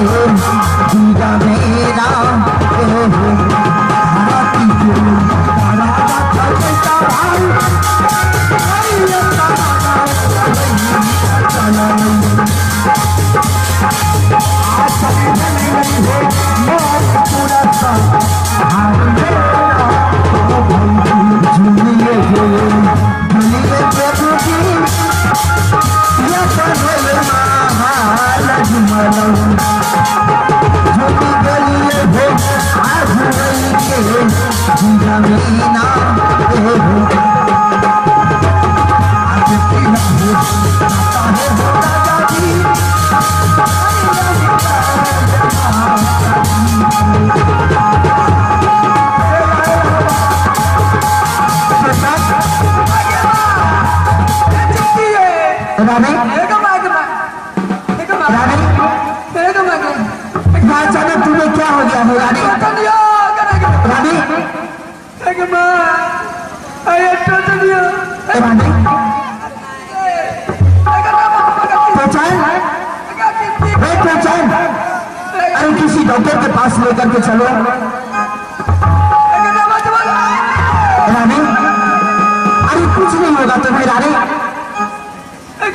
जीरा मेरा ए हो हाथी के तारा चलता भाई आई तारा चला लो आ चली नहीं हो मोर पूरा सा झूलिए झूलिए प्रभु की ये महाल झुमलो झूली गलिए हो आज के जीरा मीना हो आज की हो आता है हो राजा जी रानी रानी अचानक तुम्हें क्या हो गया है रानी? रानी रानी अरे किसी डॉक्टर के पास लेकर के चलो। रानी अरे कुछ नहीं होगा तुम्हें रानी। अरे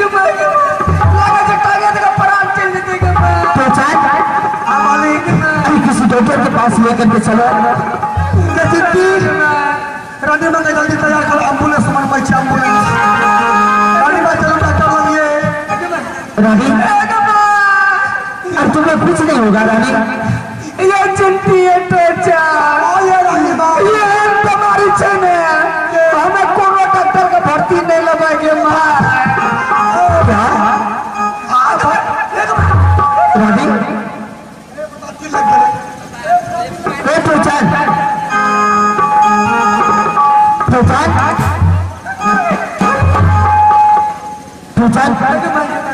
किसी डॉक्टर के पास लेकर के चलो। रानी माँ जल्दी तैयार करो एम्बुलेंस मंगबै छी एम्बुलेंस। रानी माँ चलो डॉक्टर लगिए। रानी अब तुम्हें कुछ नहीं होगा रानी। ये चिंती है टोचा, ये रानी माँ ये बीमारी छे ने, हमें कोनो डॉक्टर के भर्ती नहीं लगाएंगे माँ। क्या रानी? ए टोचा, टोचा,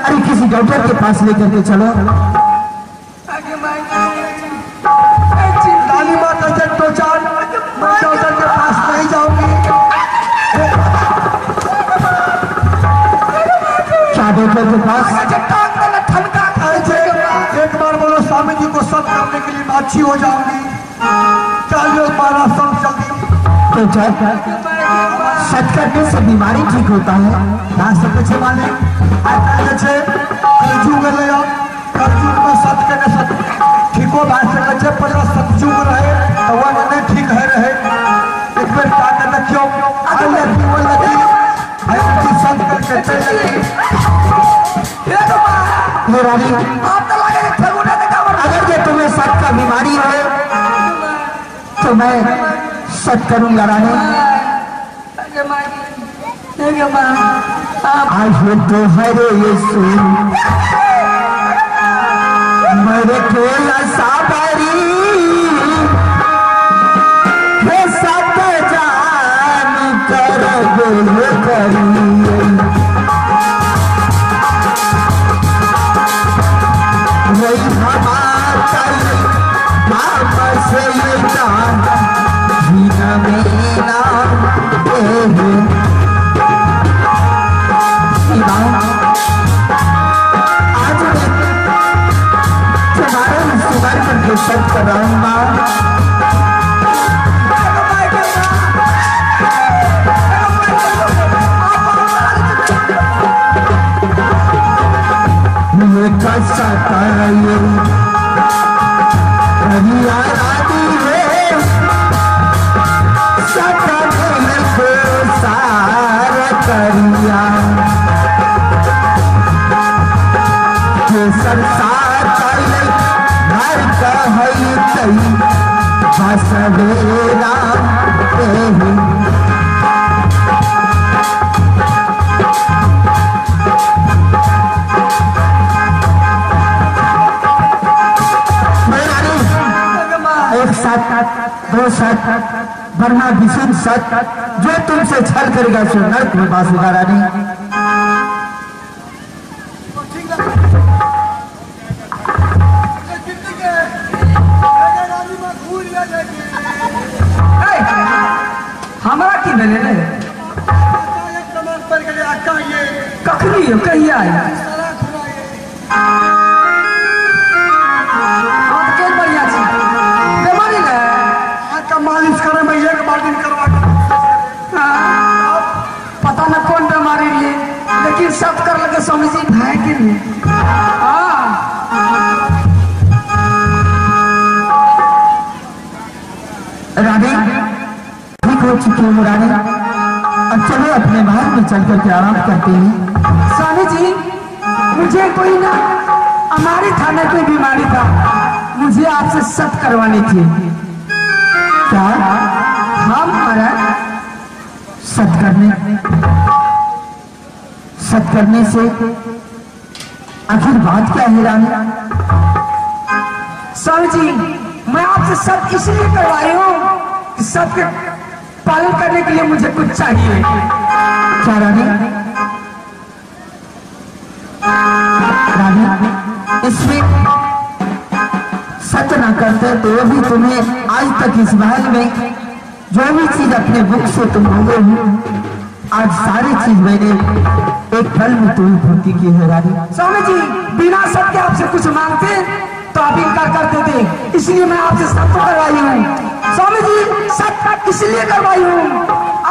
अरे किसी डॉक्टर के पास लेकर के चलो। रानी माँ कहते टोचान मैं डॉक्टर के पास नहीं जाऊंगी। क्या डॉक्टर के पास? एक बार बोलो स्वामी जी को सब करने के लिए मैं अच्छी हो जाऊंगी। चलो मारा सब जल्दी। तो सच करने से बीमारी ठीक होता है ना सकै छै माने आइ काल्हि जे छै कलयुग एलै। कलयुग में सत के सत ठीको भए सकै छै, पहिले सतयुग रहे तऽ ओहिमे नहि ठीक होइ रहै। एक बेर कए कऽ देखियौ, आइ लड़की ओहि लड़की सत करके चलि गेलै। रानी अगर ये तुम्हें सत का बीमारी है तो मैं सत करूंगा रानी। आज तो हरे यीशु मेरे खेला साबरी हे सत जान कर करी। आज मैं तुम्हारा सुधार करके सत कराऊंगा। एक साथ दो साथ ब्रह्मा विष्णु सत जो तुमसे छल करेगा सो नर्क में वास होगा रानी। हमरा की भेलै रे? कखनी कहिया बढ़िया छी बीमारी ने मालिश करे में एक बार दिन करवा पता न कौन बीमारी लिए, लेकिन सब कर लगे स्वामी जी भाई के लिए। हाँ रानी ठीक हो चुकी हो रानी, अब चलो अपने महल में चल करके आराम करते हैं। स्वामी जी मुझे कोई ना हमारी थाने कोई बीमारी था, मुझे आपसे सत करवानी थी। क्या हम सत करने? सत करने से आखिर बात क्या है रानी? स्वामी जी मैं आपसे सत इसलिए करवाई हूँ कि सत के पालन करने के लिए मुझे कुछ चाहिए। क्या रानी? रानी इसमें सत ना करते तो भी तुम्हें आज तक इस महल में जो भी चीज अपने मुख से तुम मांगे हो, आज सारी चीज मैंने एक पल में तुम्हें पूर्ति की है रानी। स्वामी जी बिना सत के आपसे कुछ मांगते तो आप इनकार कर देते, इसलिए मैं आपसे सत करवाई हूँ। स्वामी जी सत इसलिए करवाई हूँ,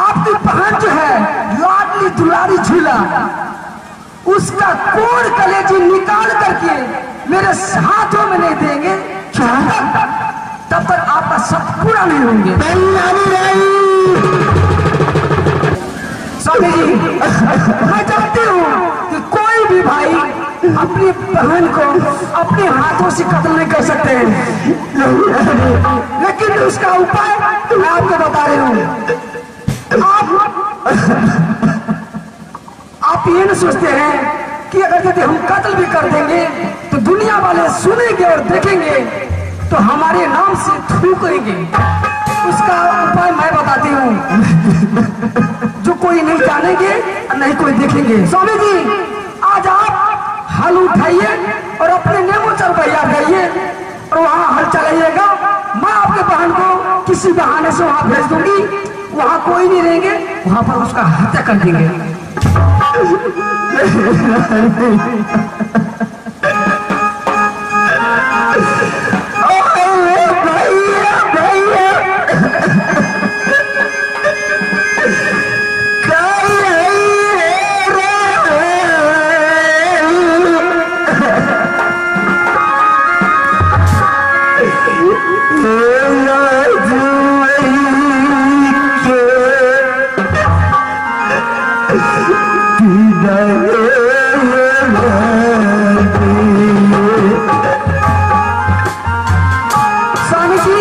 आपकी बहन जो है लाडली दुलारी झूला, उसका कोड़ कलेजी निकाल करके मेरे हाथों में नहीं देंगे तब तक आपका सब पूरा नहीं होंगे। स्वामी जी, मैं जानती हूँ कि कोई भी भाई अपनी बहन को अपने हाथों से कत्ल नहीं कर सकते हैं, लेकिन उसका उपाय मैं आपको बता रही हूँ। आप ये नहीं सोचते हैं कि अगर यदि हम कत्ल भी कर देंगे तो दुनिया वाले सुनेंगे और देखेंगे तो हमारे नाम से थूकेंगे। उसका उपाय मैं बताती हूँ जो कोई नहीं जानेंगे और नहीं कोई देखेंगे। स्वामी जी, आज आप हल उठाइए और अपने नेमो चल भैया जाइए और वहाँ हल चलाइएगा। मैं आपके बहन को किसी बहाने से वहाँ भेज दूंगी, वहाँ कोई नहीं रहेंगे, वहाँ पर उसका हत्या कर देंगे। स्वामी जी,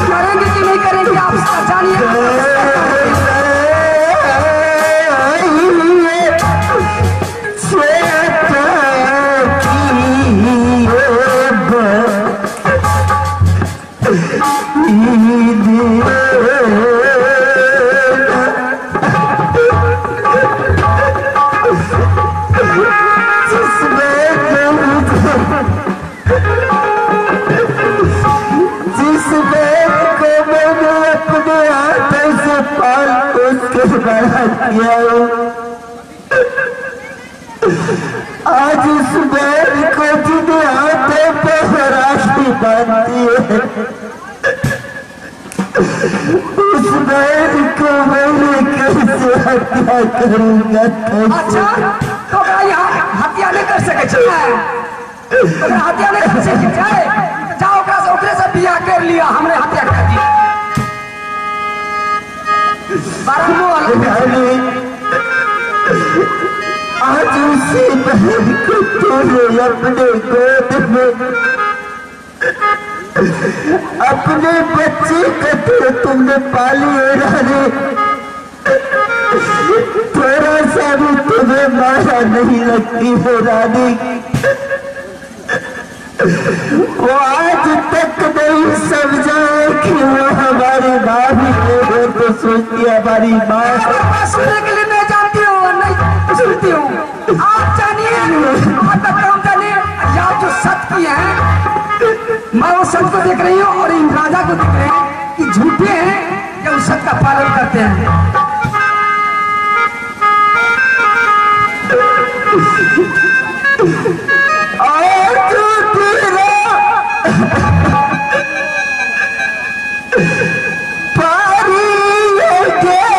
करेंगे कि नहीं करेंगे आप जानिए। आज उस बैल को जिन्हें हाथों पे राखी बांधती है, उस बैल को मैंने कैसे हत्या करूंगा? अच्छा, तो यहाँ हत्या नहीं कर सके, हत्या नहीं कर सके, जाओ ओकरे से बियाह कर लिया, हमने हत्या कर दिया। आज उसी बहन को तूने अपने गोद में अपने बच्चे को तो तुमने पाली है रानी, थोड़ा सा भी तुम्हें माया नहीं लगती है रानी। वो आज तक नहीं समझा कि वो हमारी माँ भी है, तो सोचती हमारी माँ। सुनने के लिए मैं जानती हूँ, नहीं सुनती हूँ। आप जानिए, आपका काम जानिए, या जो सत्य की है मैं वो सत्य को देख रही हूँ और इन राजा को देख रहे हैं कि झूठे हैं या उस सत्य का पालन करते हैं। और जो तेरा पारी पतिया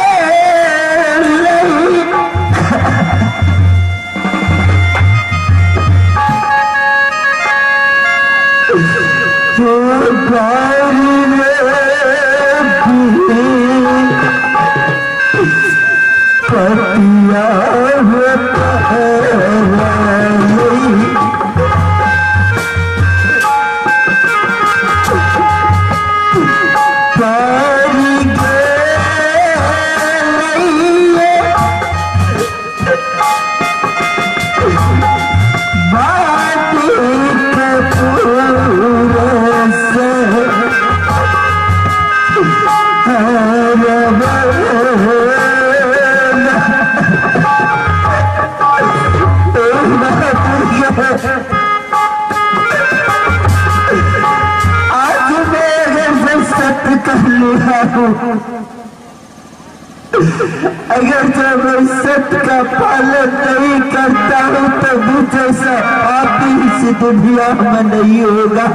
अगर जब मैं सत्य का पालन नहीं करता हूँ तो मुझ जैसा पापी इस दुनिया में नहीं होगा।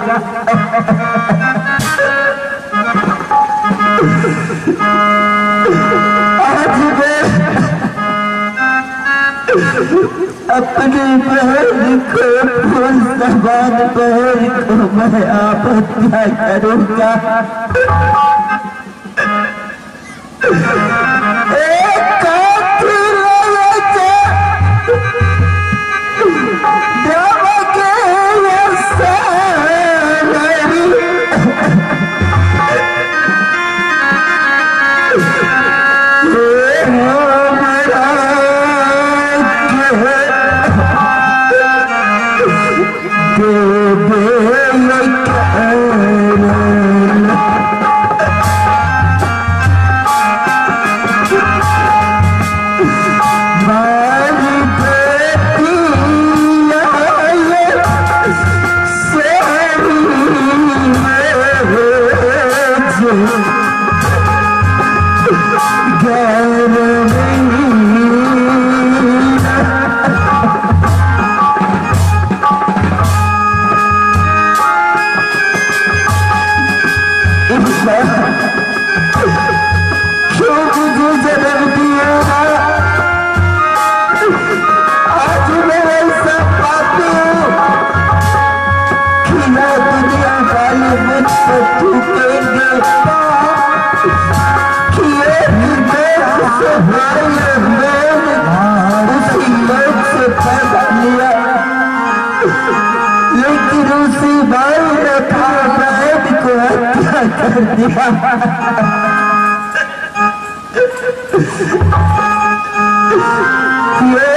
आज मैं अपनी बहन को फूल समान बहन को मैं आपत्या करूंगा। एक पर थूकेंगे कि से उसी लोग से पैदा लिया, लेकिन उसी भाई ने बहन को हत्या कर दिया। ये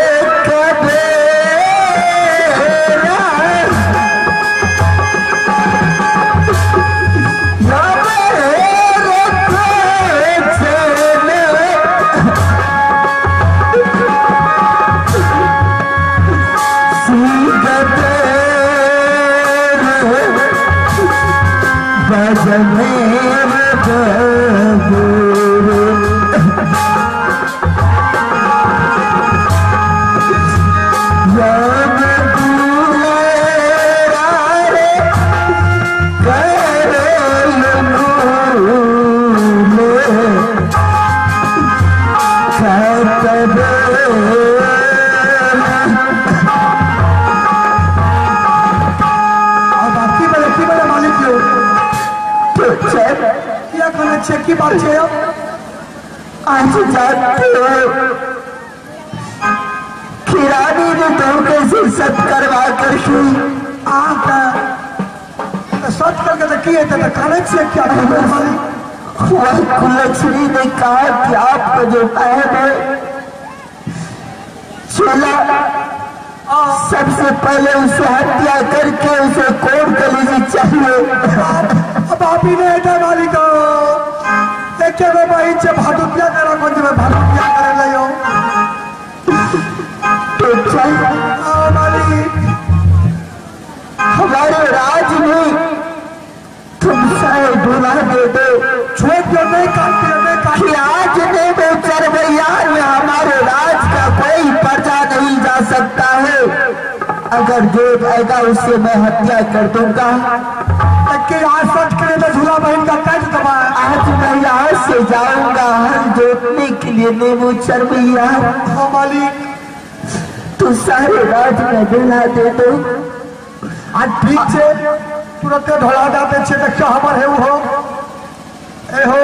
की बात है आज जानते हो खिरानी ने धोखे से सत करवा कर सत करके तो किए थे तो खाने से क्या कुलक्षणी ने कहा कि आपका जो बहन है चला सबसे पहले उसे हत्या करके उसे कोर्ट कलेजी चाहिए। अब आप ही नहीं था मालिक देखे वे भाई जब भादुपिया करा कौन जब भादुपिया करे लियो तो चल मालिक हमारे राज में तुम सारे बुला दे दो छोड़ दो नहीं काटते नहीं काटते आज नहीं वो चरवैयार में हमारे राज का कोई पर्चा नहीं जा सकता है। अगर जो आएगा उससे मैं हत्या कर दूंगा। आज सच करे तो झूला बहन का काट दबा। आज मैं यहाँ से जाऊंगा हल जोतने के लिए नींबू चरवैया मालिक तू सारे राज में बुला दे दो। आज ठीक से तुरंत ढोला जाते छे देखियो हमर है वो ए हो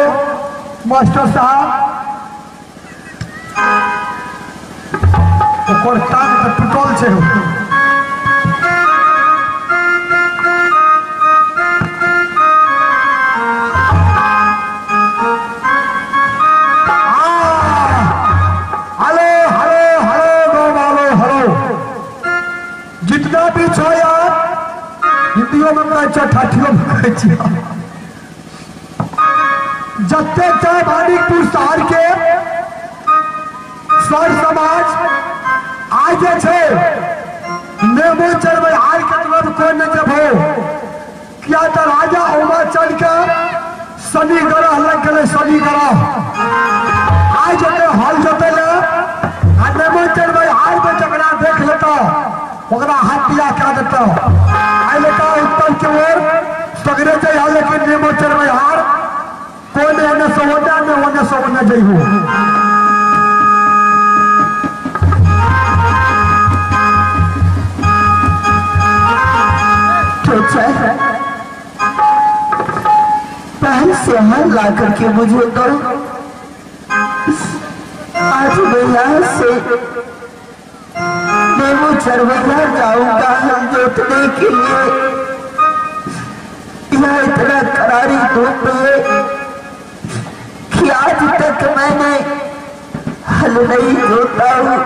मास्टर साहब ओकर टांग त टूटल छे हो। हेलो हेलो हेलो गो हेलो जितना भी छो यार हिंदियों में कहै छै ठाठियों में कहै छै जते चाहे मानिकपुर शहर के सर समाज आज जे छै नेमो चढ़बै हार के तरफ कोई नहीं जब हो किया तो राजा उमा चढ़ के शनि ग्रह लग गए। शनि ग्रह आज जते हल जोते ले आ नेमो चढ़बै हार में जकरा देख लेता ओकरा हत्या कऽ देता। आइ लेका उत्तर के ओर सगरे जइहा लेकिन नेमो चढ़बै हार कोई नहीं ओने से ओने ने ओने से ओने जइहो। तो पहल से हल ला करके मुझे दो। आज मैं यहाँ से नेमो चरवैया जाऊंगा हल जोतने के लिए। यह इतना करारी धूप है कि आज तक मैंने हल नहीं जोता हूँ।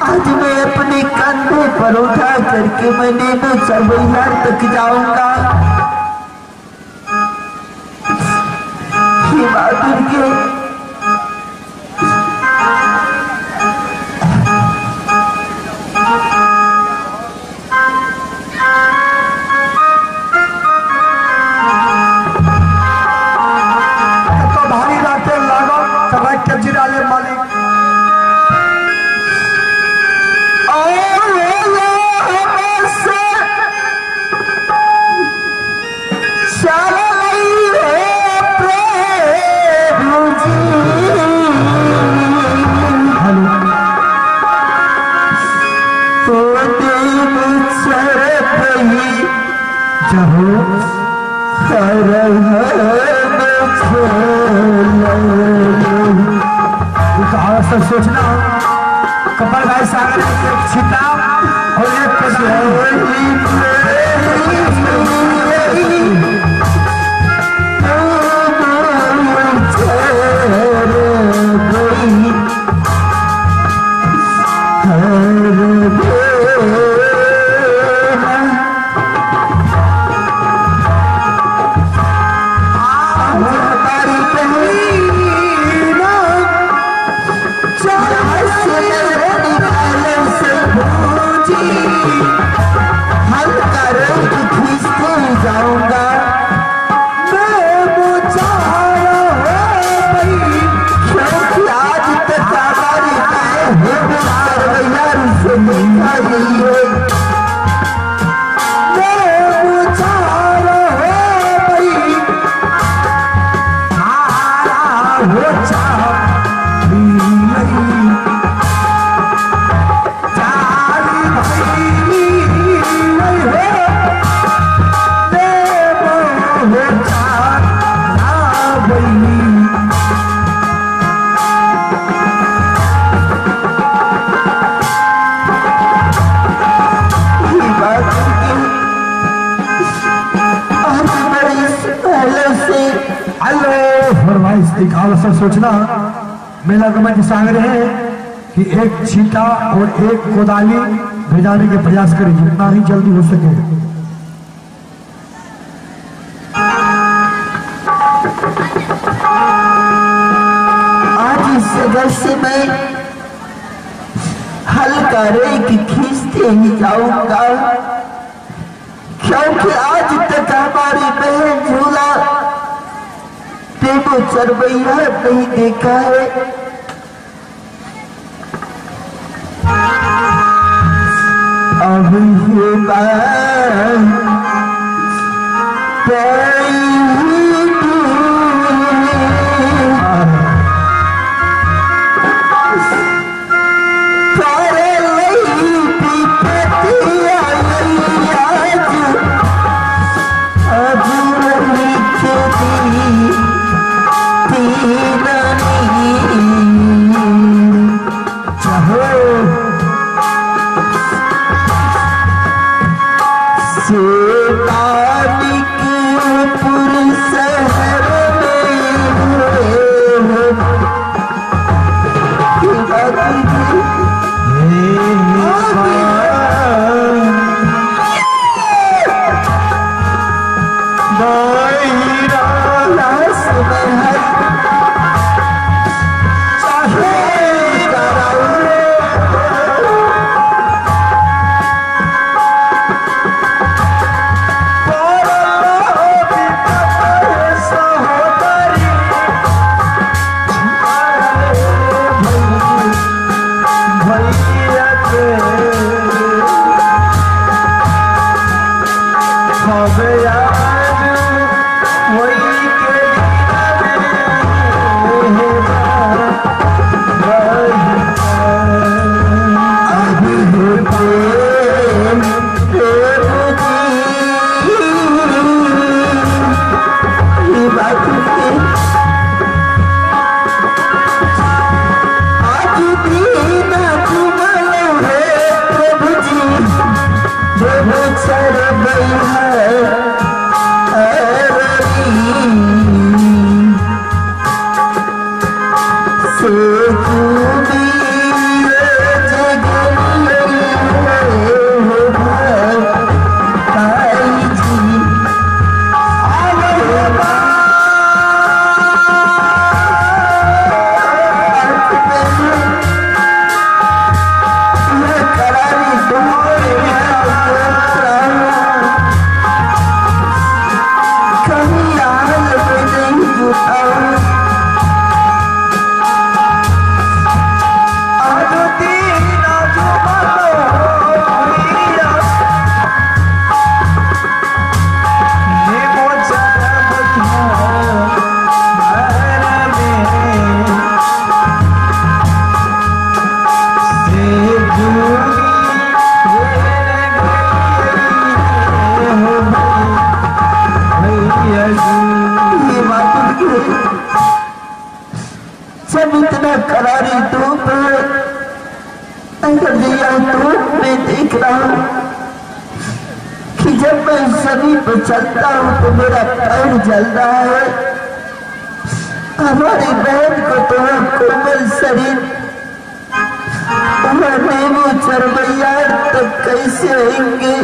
आज मैं अपने कंधे पर उठा करके मैं नेमो चरवैया तक जाऊंगा। बहादुर के चल रही है प्रेम। चाहो सब सोचना कपल भाई सागर एक छिता और एक सोचना मेला कमेटी सागर है कि एक छींटा और एक कोदाली भेजाने के प्रयास करें जितना ही जल्दी हो सके। आज इस जगह से मैं हल्का रेख खींचते ही जाऊंगा, क्योंकि आज तक हमारी बहन झूला वो चरवैया नहीं देखा है। अब भैया के अगर यह धूप में देख रहा हूं कि जब मैं जमीन पर चलता हूं तो मेरा पैर जल रहा है। हमारी बहन को तो हम कोमल शरीर वह नींबू चरमैया तक कैसे आएंगे?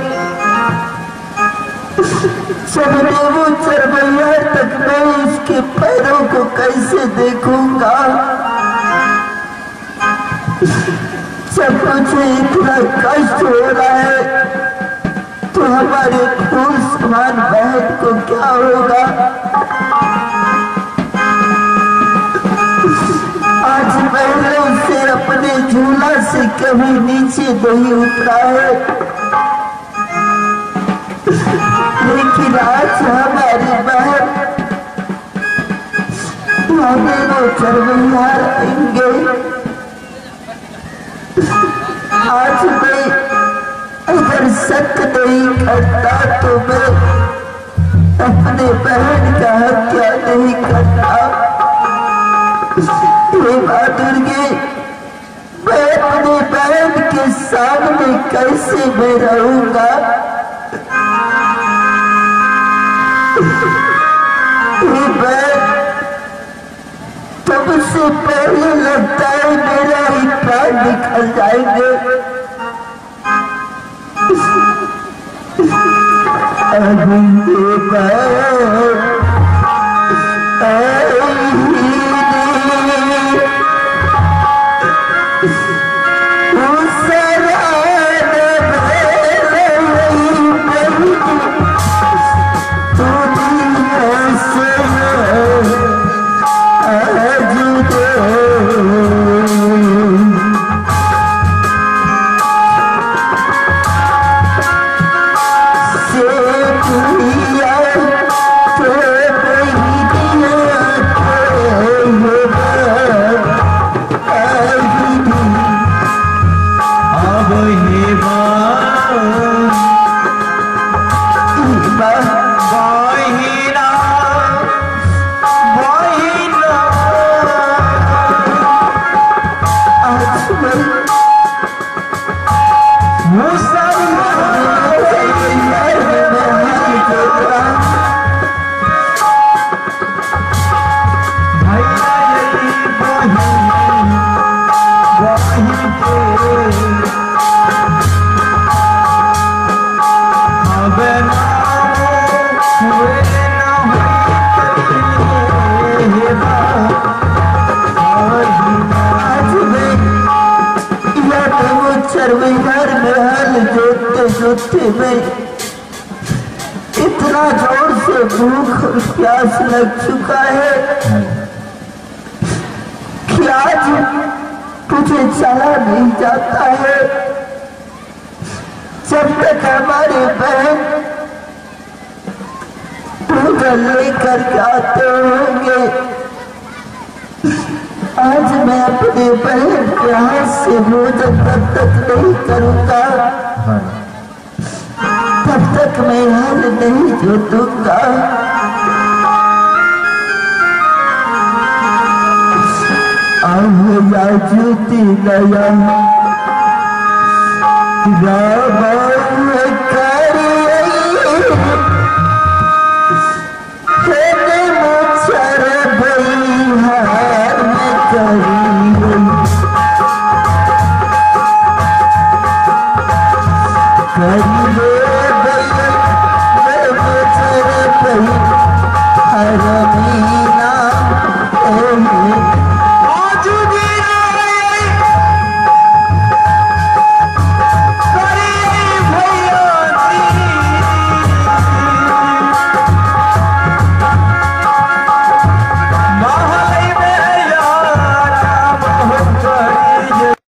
जब नींबू चरमैया तक मैं उसके पैरों को कैसे देखूंगा? जब मुझे इतना कष्ट हो रहा है तो हमारे फूल समान बहन को क्या होगा? आज मैंने उसे अपने झूला से कभी नीचे नहीं उतरा है, लेकिन आज हमारी बहन चरमैया आएंगे। आज मैं अगर शक नहीं करता तो मैं अपने बहन का हत्या नहीं करता। हे माँ दुर्गे, मैं अपने बहन के सामने कैसे मैं रहूंगा? हे बहन, तुमसे पहले लगता है मेरा ही प्राण निकल जाएंगे। में इतना जोर से भूख और प्यास लग चुका है कि आज तुझे चला नहीं जाता है। जब तक हमारे बहन भूखल लेकर आते होंगे, आज मैं अपने बहन के हाथ से भोजन तब तक नहीं करूंगा, तब तक मैं हल नहीं जोतूंगा। ज्योति नया कर